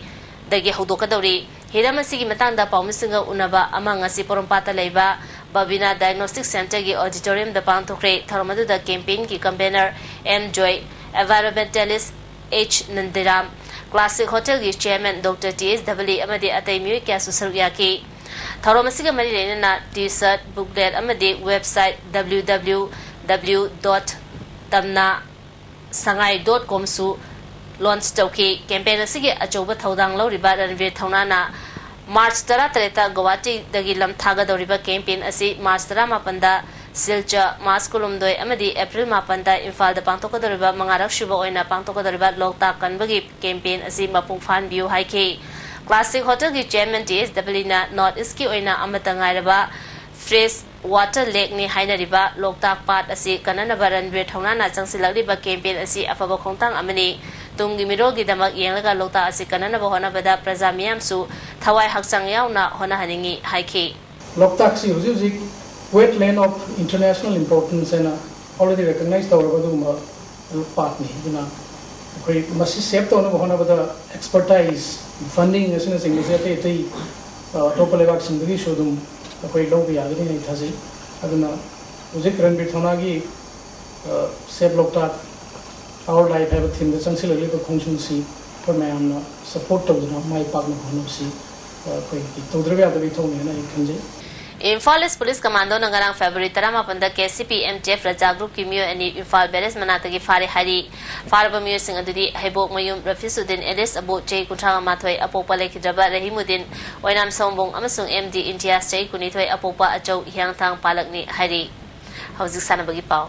ꯗꯒꯤ ꯍꯧꯗꯣꯛꯀꯗꯧꯔꯤ꯫ ꯍꯤꯔꯝ ꯑꯁꯤꯒꯤ ꯃꯇꯥꯡꯗ ꯄꯥꯎꯃꯤꯁꯤꯡꯒ ꯎꯅꯕ ꯑꯃ ꯉꯁꯤ ꯄꯣꯔꯣꯝꯄꯥꯠꯇ ꯂꯩꯕ ꯕꯕꯤꯅꯥ ꯗꯥꯏꯒꯅꯣꯁꯇꯤꯛ ꯁꯦꯟꯇꯔꯒꯤ ꯑꯣꯗꯤꯇꯣꯔꯤꯌꯝꯗ ꯄꯥꯡꯊꯣꯛꯈ꯭ꯔꯦ꯫ ꯊꯧꯔꯝ ꯑꯗꯨꯗ ꯀꯦꯝꯄꯦꯟꯒꯤ ꯀꯟꯚꯦꯅꯔ ꯑꯦꯝ ꯖꯣꯏ, ꯑꯦꯟꯚꯥꯏꯔꯣꯟꯃꯦꯟꯇꯦꯂꯤꯁ ꯑꯩꯆ ꯅꯟꯗꯤꯔꯥꯝ, ꯀ꯭ꯂꯥꯁꯤꯛ ꯍꯣꯇꯦꯜꯒꯤ ꯆꯦꯌꯔꯃꯦꯟ ꯗꯣꯛꯇꯔ ꯇꯤ ꯑꯦꯁ ꯗꯕꯂꯤ ꯑꯃꯗꯤ ꯑꯇꯩ ꯃꯤꯑꯣꯏ ꯀꯌꯥꯁꯨ ꯁꯔꯨꯛ ꯌꯥꯈꯤ꯫ ꯊꯧꯔꯝ ꯑꯁꯤꯒ ꯃꯔꯤ ꯂꯩꯅꯅ ꯇꯤ ꯁꯔꯠ, ꯕꯨꯛꯂꯦꯠ ꯑꯃꯗꯤ website W W W dot tamna sangai dot com ꯁꯨ ꯂꯣꯟꯆ ꯇꯧꯈꯤ꯫ ꯀꯦꯝꯄꯦꯟ ꯑꯁꯤꯒꯤ ꯑꯆꯧꯕ ꯊꯧꯗꯥꯡ ꯂꯧꯔꯤꯕ ꯔꯟꯕꯤꯔ ꯊꯧꯅꯥꯅ ꯃꯥꯔꯆ ꯇꯔꯥꯇꯔꯦꯠꯇ ꯒꯧꯍꯥꯇꯤꯗꯒꯤ ꯂꯝ ꯊꯥꯒꯗꯧꯔꯤꯕ ꯀꯦꯝꯄꯦꯟ ꯑꯁꯤ ꯃꯥꯔꯆ ꯇꯔꯥꯃꯥꯄꯟꯗ ꯁꯤꯜꯆꯔ, ꯃꯥꯔꯆ ꯀꯨꯟꯍꯨꯝꯗꯣꯏ ꯑꯃꯗꯤ ꯑꯦꯄ꯭ꯔꯤꯜ ꯃꯥꯄꯟꯗ ꯏꯝꯐꯥꯜꯗ ꯄꯥꯡꯊꯣꯛꯀꯗꯧꯔꯤꯕ ꯃꯉꯥꯔꯛ ꯁꯨꯕ ꯑꯣꯏꯅ ꯄꯥꯡꯊꯣꯛꯀꯗꯧꯔꯤꯕ ꯂꯣꯛꯇꯥꯛ ꯀꯟꯕꯒꯤ ꯀꯦꯝꯄꯦꯟ ꯑꯁꯤ ꯃꯄꯨꯡ ꯐꯥꯍꯟꯕꯤꯌꯨ ꯍꯥꯏꯈꯤ꯫ ꯀ꯭ꯂꯥꯁꯤꯛ ꯍꯣꯇꯦꯜꯒꯤ ꯆꯦꯌꯔꯃꯦꯟ ꯇꯤ ꯑꯦꯁ ꯗꯕꯂꯤꯅ ꯅꯣꯔꯠ ꯏꯁꯀꯤ ꯑꯣꯏꯅ ꯑꯃꯠꯇ ꯉꯥꯏꯔꯕ ꯐ꯭ꯔꯦꯁ ꯋꯥꯇꯔ ꯂꯦꯛꯅꯤ ꯍꯥꯏꯅꯔꯤꯕ ꯂꯣꯛꯇꯥꯛ ꯄꯥꯠ ꯑꯁꯤ ꯀꯟꯅꯅꯕ ꯔꯟꯕꯤꯔ ꯊꯧꯅꯥꯅ ꯆꯪꯁꯤꯜꯂꯛꯂꯤꯕ ꯀꯦꯝꯄꯦꯟ ꯑꯁꯤ ꯑꯐꯕ ꯈꯣꯡꯊꯥꯡ ꯑꯃꯅꯤ꯫ ꯇꯨꯡꯒꯤ ꯃꯤꯔꯣꯜꯒꯤꯗꯃꯛ ꯌꯦꯡꯂꯒ ꯂꯣꯛꯇꯥꯛ ꯑꯁꯤ ꯀꯟꯅꯅꯕ ꯍꯣꯠꯅꯕꯗ ꯄ꯭ꯔꯖꯥ ꯃꯤꯌꯥꯝꯁꯨ ꯊꯋꯥꯏ ꯍꯛꯆꯥꯡ ꯌꯥꯎꯅ ꯍꯣꯠꯅꯍꯟꯅꯤꯡꯏ ꯍꯥꯏꯈꯤ꯫ ꯂꯣꯛꯇꯥꯛꯁꯤ ꯍꯧꯖꯤꯛ ꯍꯧꯖꯤꯛ wetland of international importance ꯍꯥꯏꯅ already recognize ꯇꯧꯔꯕ ꯑꯗꯨꯒꯨꯝꯕ ꯄꯥꯠꯅꯤ꯫ ꯑꯗꯨꯅ ꯑꯩꯈꯣꯏ ꯃꯁꯤ ꯁꯦꯞ ꯇꯧꯅꯕ ꯍꯣꯠꯅꯕꯗ ꯑꯦꯛꯁꯄꯔꯇꯥꯏꯁ, ꯐꯟꯗꯤꯡ ꯑꯁꯤꯅꯆꯤꯡꯕꯁꯦ ꯑꯇꯩ ꯑꯇꯩ, ꯑ, ꯑꯇꯣꯞꯄ ꯂꯩꯕꯥꯛꯁꯤꯡꯗꯒꯤꯁꯨ ꯑꯗꯨꯝ ꯑꯩꯈꯣꯏ ꯂꯧꯕ ꯌꯥꯒꯅꯤ ꯍꯥꯏꯅ ꯊꯥꯖꯩ꯫ ꯑꯗꯨꯅ ꯍꯧꯖꯤꯛ ꯔꯟꯕꯤꯔ ꯊꯧꯅꯥꯒꯤ, ꯑ, Save Loktak, Our Life ꯍꯥꯏꯕ ꯊꯤꯝꯗ ꯆꯪꯁꯤꯜꯂꯛꯂꯤꯕ ꯈꯣꯡꯖꯪꯁꯤ ꯑꯩꯈꯣꯏ ꯃꯌꯥꯝꯅ ꯁꯄꯣꯔꯠ ꯇꯧꯗꯨꯅ ꯃꯥꯏ ꯄꯥꯛꯅꯕ ꯍꯣꯠꯅꯕꯁꯤ, ꯑ, ꯑꯩꯈꯣꯏꯒꯤ ꯇꯧꯗ꯭ꯔꯕ ꯌꯥꯗꯕ ꯏꯊꯧꯅꯤ ꯍꯥꯏꯅ ꯑꯩ ꯈꯟꯖꯩ꯫ ꯏꯝꯐꯥꯜ ꯏꯁ ꯄꯨꯂꯤꯁ ꯀꯃꯥꯟꯗꯣꯅ ꯉꯔꯥꯡ ꯐꯦꯕ꯭ꯔꯨꯋꯥꯔꯤ ꯇꯔꯥꯃꯥꯄꯟꯗ K C P M T F Raja ꯒ꯭ꯔꯨꯞꯀꯤ ꯃꯤꯑꯣꯏ ꯑꯅꯤ ꯏꯝꯐꯥꯜ ꯕꯦꯔꯦꯖ ꯃꯅꯥꯛꯇꯒꯤ ꯐꯥꯔꯦ ꯍꯥꯏꯔꯤ꯫ ꯐꯥꯔꯕ ꯃꯤꯑꯣꯏꯁꯤꯡ ꯑꯗꯨꯗꯤ ꯍꯩꯕꯣꯛꯃꯌꯨꯝ ꯔꯐꯤꯁ ꯎꯗꯤꯟ ꯑꯦꯂꯤꯁ ꯑꯕꯨ ꯆꯍꯤ ꯀꯨꯟꯊ꯭ꯔꯥ ꯃꯥꯊꯣꯏ, ꯑꯄꯣꯛꯄ ꯂꯩꯈꯤꯗ꯭ꯔꯕ ꯔꯍꯤꯃꯨꯗꯤꯟ ꯑꯣꯏꯅꯥꯝ ꯁꯑꯣꯝꯕꯨꯡ ꯑꯃꯁꯨꯡ ꯑꯦꯝ ꯗꯤ ꯏꯝꯇꯤꯌꯥꯖ ꯆꯍꯤ ꯀꯨꯟꯅꯤꯊꯣꯏ, ꯑꯄꯣꯛꯄ ꯑꯆꯧ ꯍꯤꯌꯥꯡꯊꯥꯡ ꯄꯥꯂꯛꯅꯤ ꯍꯥꯏꯔꯤ꯫ ꯍꯧꯖꯤꯛ ꯁꯥꯟꯅꯕꯒꯤ ꯄꯥꯎ꯫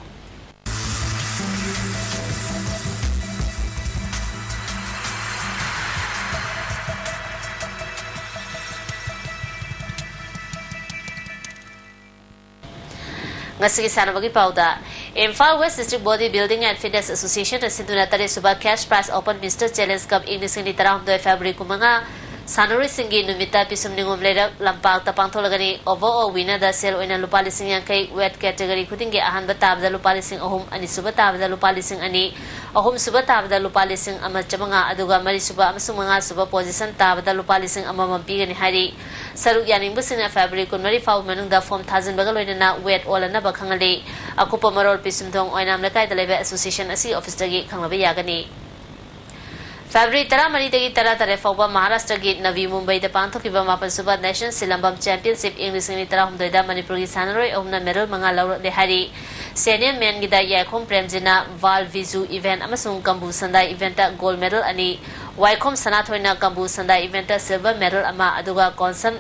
ꯉꯁꯤꯒꯤ ꯁꯥꯟꯅꯕꯒꯤ ꯄꯥꯎꯗ, Imphal West District Body Building and Fitness Association ꯅ ꯁꯤꯟꯗꯨꯅ ꯇꯔꯦꯠ ꯁꯨꯕ Cash Prize Open Mister Challenge Cup ꯏꯪ ꯂꯤꯁꯤꯡ ꯑꯅꯤ ꯇꯔꯥꯍꯨꯝꯗꯣꯏ ꯐꯦꯕ꯭ꯔꯨꯋꯥꯔꯤ ꯀꯨꯟꯃꯉꯥ ꯁꯥꯟꯅꯔꯣꯏꯁꯤꯡꯒꯤ ꯅꯨꯃꯤꯠꯇ ꯄꯤꯁꯨꯝ ꯅꯤꯉꯣꯝ ꯂꯩꯔꯛ ꯂꯝꯄꯥꯛꯇ ꯄꯥꯡꯊꯣꯛꯂꯒꯅꯤ꯫ Overall winner ꯗ ꯁꯦꯜ ꯑꯣꯏꯅ ꯂꯨꯄꯥ ꯂꯤꯁꯤꯡ ꯌꯥꯡꯈꯩ, weight category ꯈꯨꯗꯤꯡꯒꯤ ꯑꯍꯥꯟꯕ ꯇꯥꯕꯗ ꯂꯨꯄꯥ ꯂꯤꯁꯤꯡ ꯑꯍꯨꯝ, ꯑꯅꯤꯁꯨꯕ ꯇꯥꯕꯗ ꯂꯨꯄꯥ ꯂꯤꯁꯤꯡ ꯑꯅꯤ, ꯑꯍꯨꯝꯁꯨꯕ ꯇꯥꯕꯗ ꯂꯨꯄꯥ ꯂꯤꯁꯤꯡ ꯑꯃ ꯆꯥꯃꯉꯥ, ꯑꯗꯨꯒ ꯃꯔꯤꯁꯨꯕ ꯑꯃꯁꯨꯡ ꯃꯉꯥꯁꯨꯕ position ꯇꯥꯕꯗ ꯂꯨꯄꯥ ꯂꯤꯁꯤꯡ ꯑꯃꯃꯝ ꯄꯤꯒꯅꯤ ꯍꯥꯏꯔꯤ꯫ ꯁꯔꯨꯛ ꯌꯥꯅꯤꯡꯕꯁꯤꯡꯅ February ꯀꯨꯟꯃꯔꯤ ꯐꯥꯎꯕ ꯃꯅꯨꯡꯗ form ꯊꯥꯖꯤꯟꯕꯒ ꯂꯣꯏꯅꯅ weight ꯑꯣꯜꯂꯅꯕ ꯈꯪꯍꯜꯂꯤ꯫ ꯑꯀꯨꯞꯄ ꯃꯔꯣꯜ ꯄꯤꯁꯨꯝꯊꯣꯡ ꯑꯣꯏꯅꯥꯝ ꯂꯩꯀꯥꯏꯗ ꯂꯩꯕ association ꯑꯁꯤꯒꯤ office ꯇꯒꯤ ꯈꯪꯂꯕ ꯌꯥꯒꯅꯤ꯫ February ꯇꯔꯥꯃꯔꯤꯗꯒꯤ ꯇꯔꯥꯇꯔꯦꯠ ꯐꯥꯎꯕ ꯃꯍꯥꯔꯥꯁꯇ꯭ꯔꯒꯤ ꯅꯕꯤ ꯃꯨꯝꯕꯩꯗ ꯄꯥꯡꯊꯣꯛꯈꯤꯕ ꯃꯥꯄꯟꯁꯨꯕ National ꯁꯤꯂꯝꯕꯝ Championship ꯏꯪ ꯂꯤꯁꯤꯡ ꯑꯅꯤ ꯇꯔꯥꯍꯨꯝꯗꯣꯏꯗ ꯃꯅꯤꯄꯨꯔꯒꯤ ꯁꯥꯟꯅꯔꯣꯏ ꯑꯍꯨꯝꯅ medal ꯃꯉꯥ ꯂꯧꯔꯛꯂꯦ ꯍꯥꯏꯔꯤ꯫ Senior menꯒꯤꯗ ꯌꯥꯏꯈꯣꯝ ꯄ꯭ꯔꯦꯝꯖꯤꯠꯅ Bal Viju event ꯑꯃꯁꯨꯡ ꯀꯝꯕꯨ ꯁꯟꯗꯥꯏ eventꯇ gold medal ꯑꯅꯤ, ꯋꯥꯏꯈꯣꯝ ꯁꯅꯥꯊꯣꯏꯅ ꯀꯝꯕꯨ ꯁꯟꯗꯥꯏ eventꯇ silver medal ꯑꯃ, ꯑꯗꯨꯒ ꯀꯣꯟꯁꯝ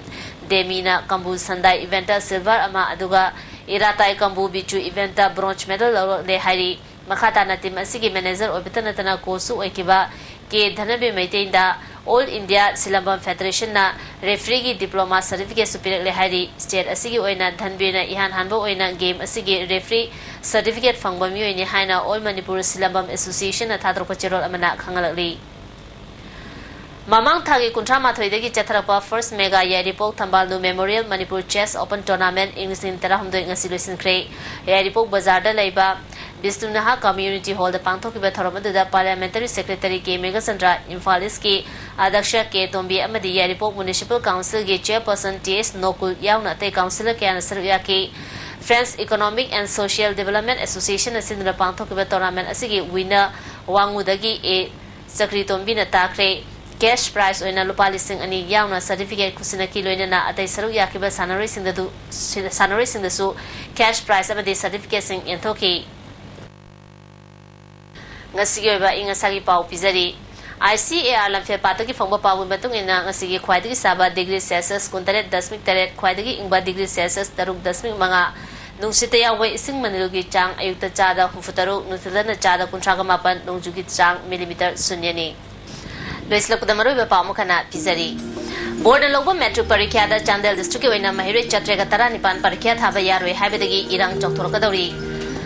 ꯗꯦꯃꯤꯅ ꯀꯝꯕꯨ ꯁꯟꯗꯥꯏ eventꯇ silver ꯑꯃ, ꯑꯗꯨꯒ ꯏꯔꯥꯇꯥꯏ ꯀꯝꯕꯨ ꯕꯤꯆꯨ eventꯇ bronze medal ꯂꯧꯔꯛꯂꯦ ꯍꯥꯏꯔꯤ꯫ ꯃꯈꯥ ꯇꯥꯅ team ꯑꯁꯤꯒꯤ manager ꯑꯣꯏꯕꯇ ꯅꯠꯇꯅ coachꯁꯨ ꯑꯣꯏꯈꯤꯕ ꯀꯦ ꯙꯅꯕꯤꯔ ꯃꯩꯇꯩꯗ All India ꯁꯤꯂꯝꯕꯝ Federationꯅ refereeꯒꯤ diploma certificateꯁꯨ ꯄꯤꯔꯛꯂꯦ ꯍꯥꯏꯔꯤ꯫ State ꯑꯁꯤꯒꯤ ꯑꯣꯏꯅ ꯙꯟꯕꯤꯔꯅ ꯏꯍꯥꯟ ꯍꯥꯟꯕ ꯑꯣꯏꯅ game ꯑꯁꯤꯒꯤ referee certificate ꯐꯪꯕ ꯃꯤꯑꯣꯏꯅꯤ ꯍꯥꯏꯅ All Manipur ꯁꯤꯂꯝꯕꯝ Associationꯅ ꯊꯥꯗꯣꯔꯛꯄ ꯆꯦꯔꯣꯜ ꯑꯃꯅ ꯈꯪꯍꯜꯂꯛꯂꯤ꯫ ꯃꯃꯥꯡ ꯊꯥꯒꯤ ꯀꯨꯟꯊ꯭ꯔꯥ ꯃꯥꯊꯣꯏꯗꯒꯤ ꯆꯠꯊꯔꯛꯄ First Mega ꯌꯥꯏꯔꯤꯄꯣꯛ ꯊꯝꯕꯥꯜꯅꯨ Memorial Manipur Chess Open Tournament ꯏꯪ ꯂꯤꯁꯤꯡ ꯇꯔꯥꯍꯨꯝꯗꯣꯏ ꯉꯁꯤ ꯂꯣꯏꯁꯤꯟꯈ꯭ꯔꯦ꯫ ꯌꯥꯏꯔꯤꯄꯣꯛ ꯕꯖꯥꯔꯗ ꯂꯩꯕ ꯕꯤꯁꯅꯨ ꯅꯍꯥ Community Hallꯗ ꯄꯥꯡꯊꯣꯛꯈꯤꯕ ꯊꯧꯔꯝ ꯑꯗꯨꯗ Parliamentary Secretary ꯀꯦ ꯃꯦꯘꯆꯟꯗ꯭ꯔ, ꯏꯝꯐꯥꯜ Eastꯀꯤ ꯑꯗ꯭ꯌꯛꯁ ꯀꯦ ꯇꯣꯝꯕꯤ ꯑꯃꯗꯤ ꯌꯥꯏꯔꯤꯄꯣꯛ Municipal Councilꯒꯤ Chairperson ꯇꯤ ꯑꯦꯁ ꯅꯣꯀꯨꯜ ꯌꯥꯎꯅ ꯑꯇꯩ councillor ꯀꯌꯥꯅ ꯁꯔꯨꯛ ꯌꯥꯈꯤ꯫ French Economic and Social Development Associationꯅ ꯁꯤꯟꯗꯨꯅ ꯄꯥꯡꯊꯣꯛꯈꯤꯕ tournament ꯑꯁꯤꯒꯤ winner ꯋꯥꯉꯨꯗꯒꯤ ꯑꯦ ꯆꯀ꯭ꯔꯤꯇꯣꯝꯕꯤꯅ ꯇꯥꯈ꯭ꯔꯦ꯫ Cash prize ꯑꯣꯏꯅ ꯂꯨꯄꯥ ꯂꯤꯁꯤꯡ ꯑꯅꯤ ꯌꯥꯎꯅ certificate ꯈꯨꯠꯁꯤꯟꯅꯈꯤ꯫ ꯂꯣꯏꯅꯅ ꯑꯇꯩ ꯁꯔꯨꯛ ꯌꯥꯈꯤꯕ ꯁꯥꯟꯅꯔꯣꯏꯁꯤꯡꯗꯁꯨ, ꯁꯥꯟꯅꯔꯣꯏꯁꯤꯡꯗꯁꯨ cash prize ꯑꯃꯗꯤ certificateꯁꯤꯡ ꯌꯦꯟꯊꯣꯛꯈꯤ꯫ ꯉꯁꯤꯒꯤ ꯑꯣꯏꯕ ꯑꯏꯪ ꯑꯁꯥꯒꯤ ꯄꯥꯎ ꯄꯤꯖꯔꯤ꯫ ꯑꯥꯏ ꯁꯤ ꯑꯦ ꯑꯥꯔ ꯂꯝꯐꯦꯜ ꯄꯥꯠꯇꯒꯤ ꯐꯪꯕ ꯄꯥꯎꯒꯤ ꯃꯇꯨꯡ ꯏꯟꯅ, ꯉꯁꯤꯒꯤ ꯈ꯭ꯋꯥꯏꯗꯒꯤ ꯁꯥꯕ degree Celsius ꯀꯨꯟꯇꯔꯦꯠ ꯗꯁꯃꯤꯛ ꯇꯔꯦꯠ, ꯈ꯭ꯋꯥꯏꯗꯒꯤ ꯏꯪꯕ degree Celsius ꯇꯔꯨꯛ ꯗꯁꯃꯤꯛ ꯃꯉꯥ, ꯅꯨꯡꯁꯤꯠꯇ ꯌꯥꯎꯕ ꯏꯁꯤꯡ ꯃꯅꯤꯜꯒꯤ ꯆꯥꯡ ꯑꯌꯨꯛꯇ ꯆꯥꯗ ꯍꯨꯝꯐꯨꯇꯔꯨꯛ, ꯅꯨꯡꯊꯤꯜꯗꯅ ꯆꯥꯗ ꯀꯨꯟꯊ꯭ꯔꯥꯒ ꯃꯥꯄꯟ, ꯅꯣꯡꯖꯨꯒꯤ ꯆꯥꯡ millimeter ꯁꯨꯟꯌꯅꯤ꯫ ꯂꯣꯏꯁꯤꯜꯂꯛꯄꯗ ꯃꯔꯨꯑꯣꯏꯕ ꯄꯥꯎ ꯑꯃꯈꯛꯅ ꯄꯤꯖꯔꯤ꯫ Boardꯅ ꯂꯧꯕ matric ꯄꯔꯤꯈ꯭ꯌꯥꯗ ꯆꯥꯟꯗꯦꯜ districtꯀꯤ ꯑꯣꯏꯅ ꯃꯍꯩꯔꯣꯏ ꯆꯥꯇ꯭ꯔꯦꯠꯀ ꯇꯔꯥꯅꯤꯄꯥꯟ ꯄꯔꯤꯈ꯭ꯌꯥ ꯊꯥꯕ ꯌꯥꯔꯣꯏ ꯍꯥꯏꯕꯗꯒꯤ ꯏꯔꯥꯡ ꯆꯥꯎꯊꯣꯔꯛꯀꯗꯧꯔꯤ꯫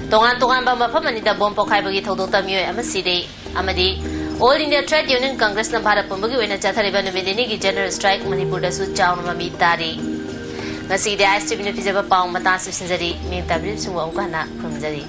ꯇꯣꯉꯥꯟ ꯇꯣꯉꯥꯟꯕ ꯃꯐꯝ ꯑꯅꯤꯗ bomb ꯄꯣꯈꯥꯏꯕꯒꯤ ꯊꯧꯗꯣꯛꯇ ꯃꯤꯑꯣꯏ ꯑꯃ ꯁꯤꯔꯦ꯫ ꯑꯃꯗꯤ All India Trade Union Congressꯅ Bharat ꯄꯨꯝꯕꯒꯤ ꯑꯣꯏꯅ ꯆꯠꯊꯔꯤꯕ ꯅꯨꯃꯤꯠ ꯅꯤꯅꯤꯒꯤ General Strike ꯃꯅꯤꯄꯨꯔꯗꯁꯨ ꯆꯥꯎꯅ ꯃꯃꯤ ꯇꯥꯔꯤ꯫ ꯉꯁꯤꯒꯤꯗꯤ ISTVꯅ ꯄꯤꯖꯕ ꯄꯥꯎ ꯃꯇꯥꯡꯁꯤ ꯂꯣꯏꯁꯤꯟꯖꯔꯤ꯫ ꯃꯤꯡ ꯇꯥꯕꯤꯔꯤꯕꯁꯤꯡꯕꯨ ꯑꯃꯨꯛ ꯍꯟꯅ ꯈꯨꯔꯨꯝꯖꯔꯤ꯫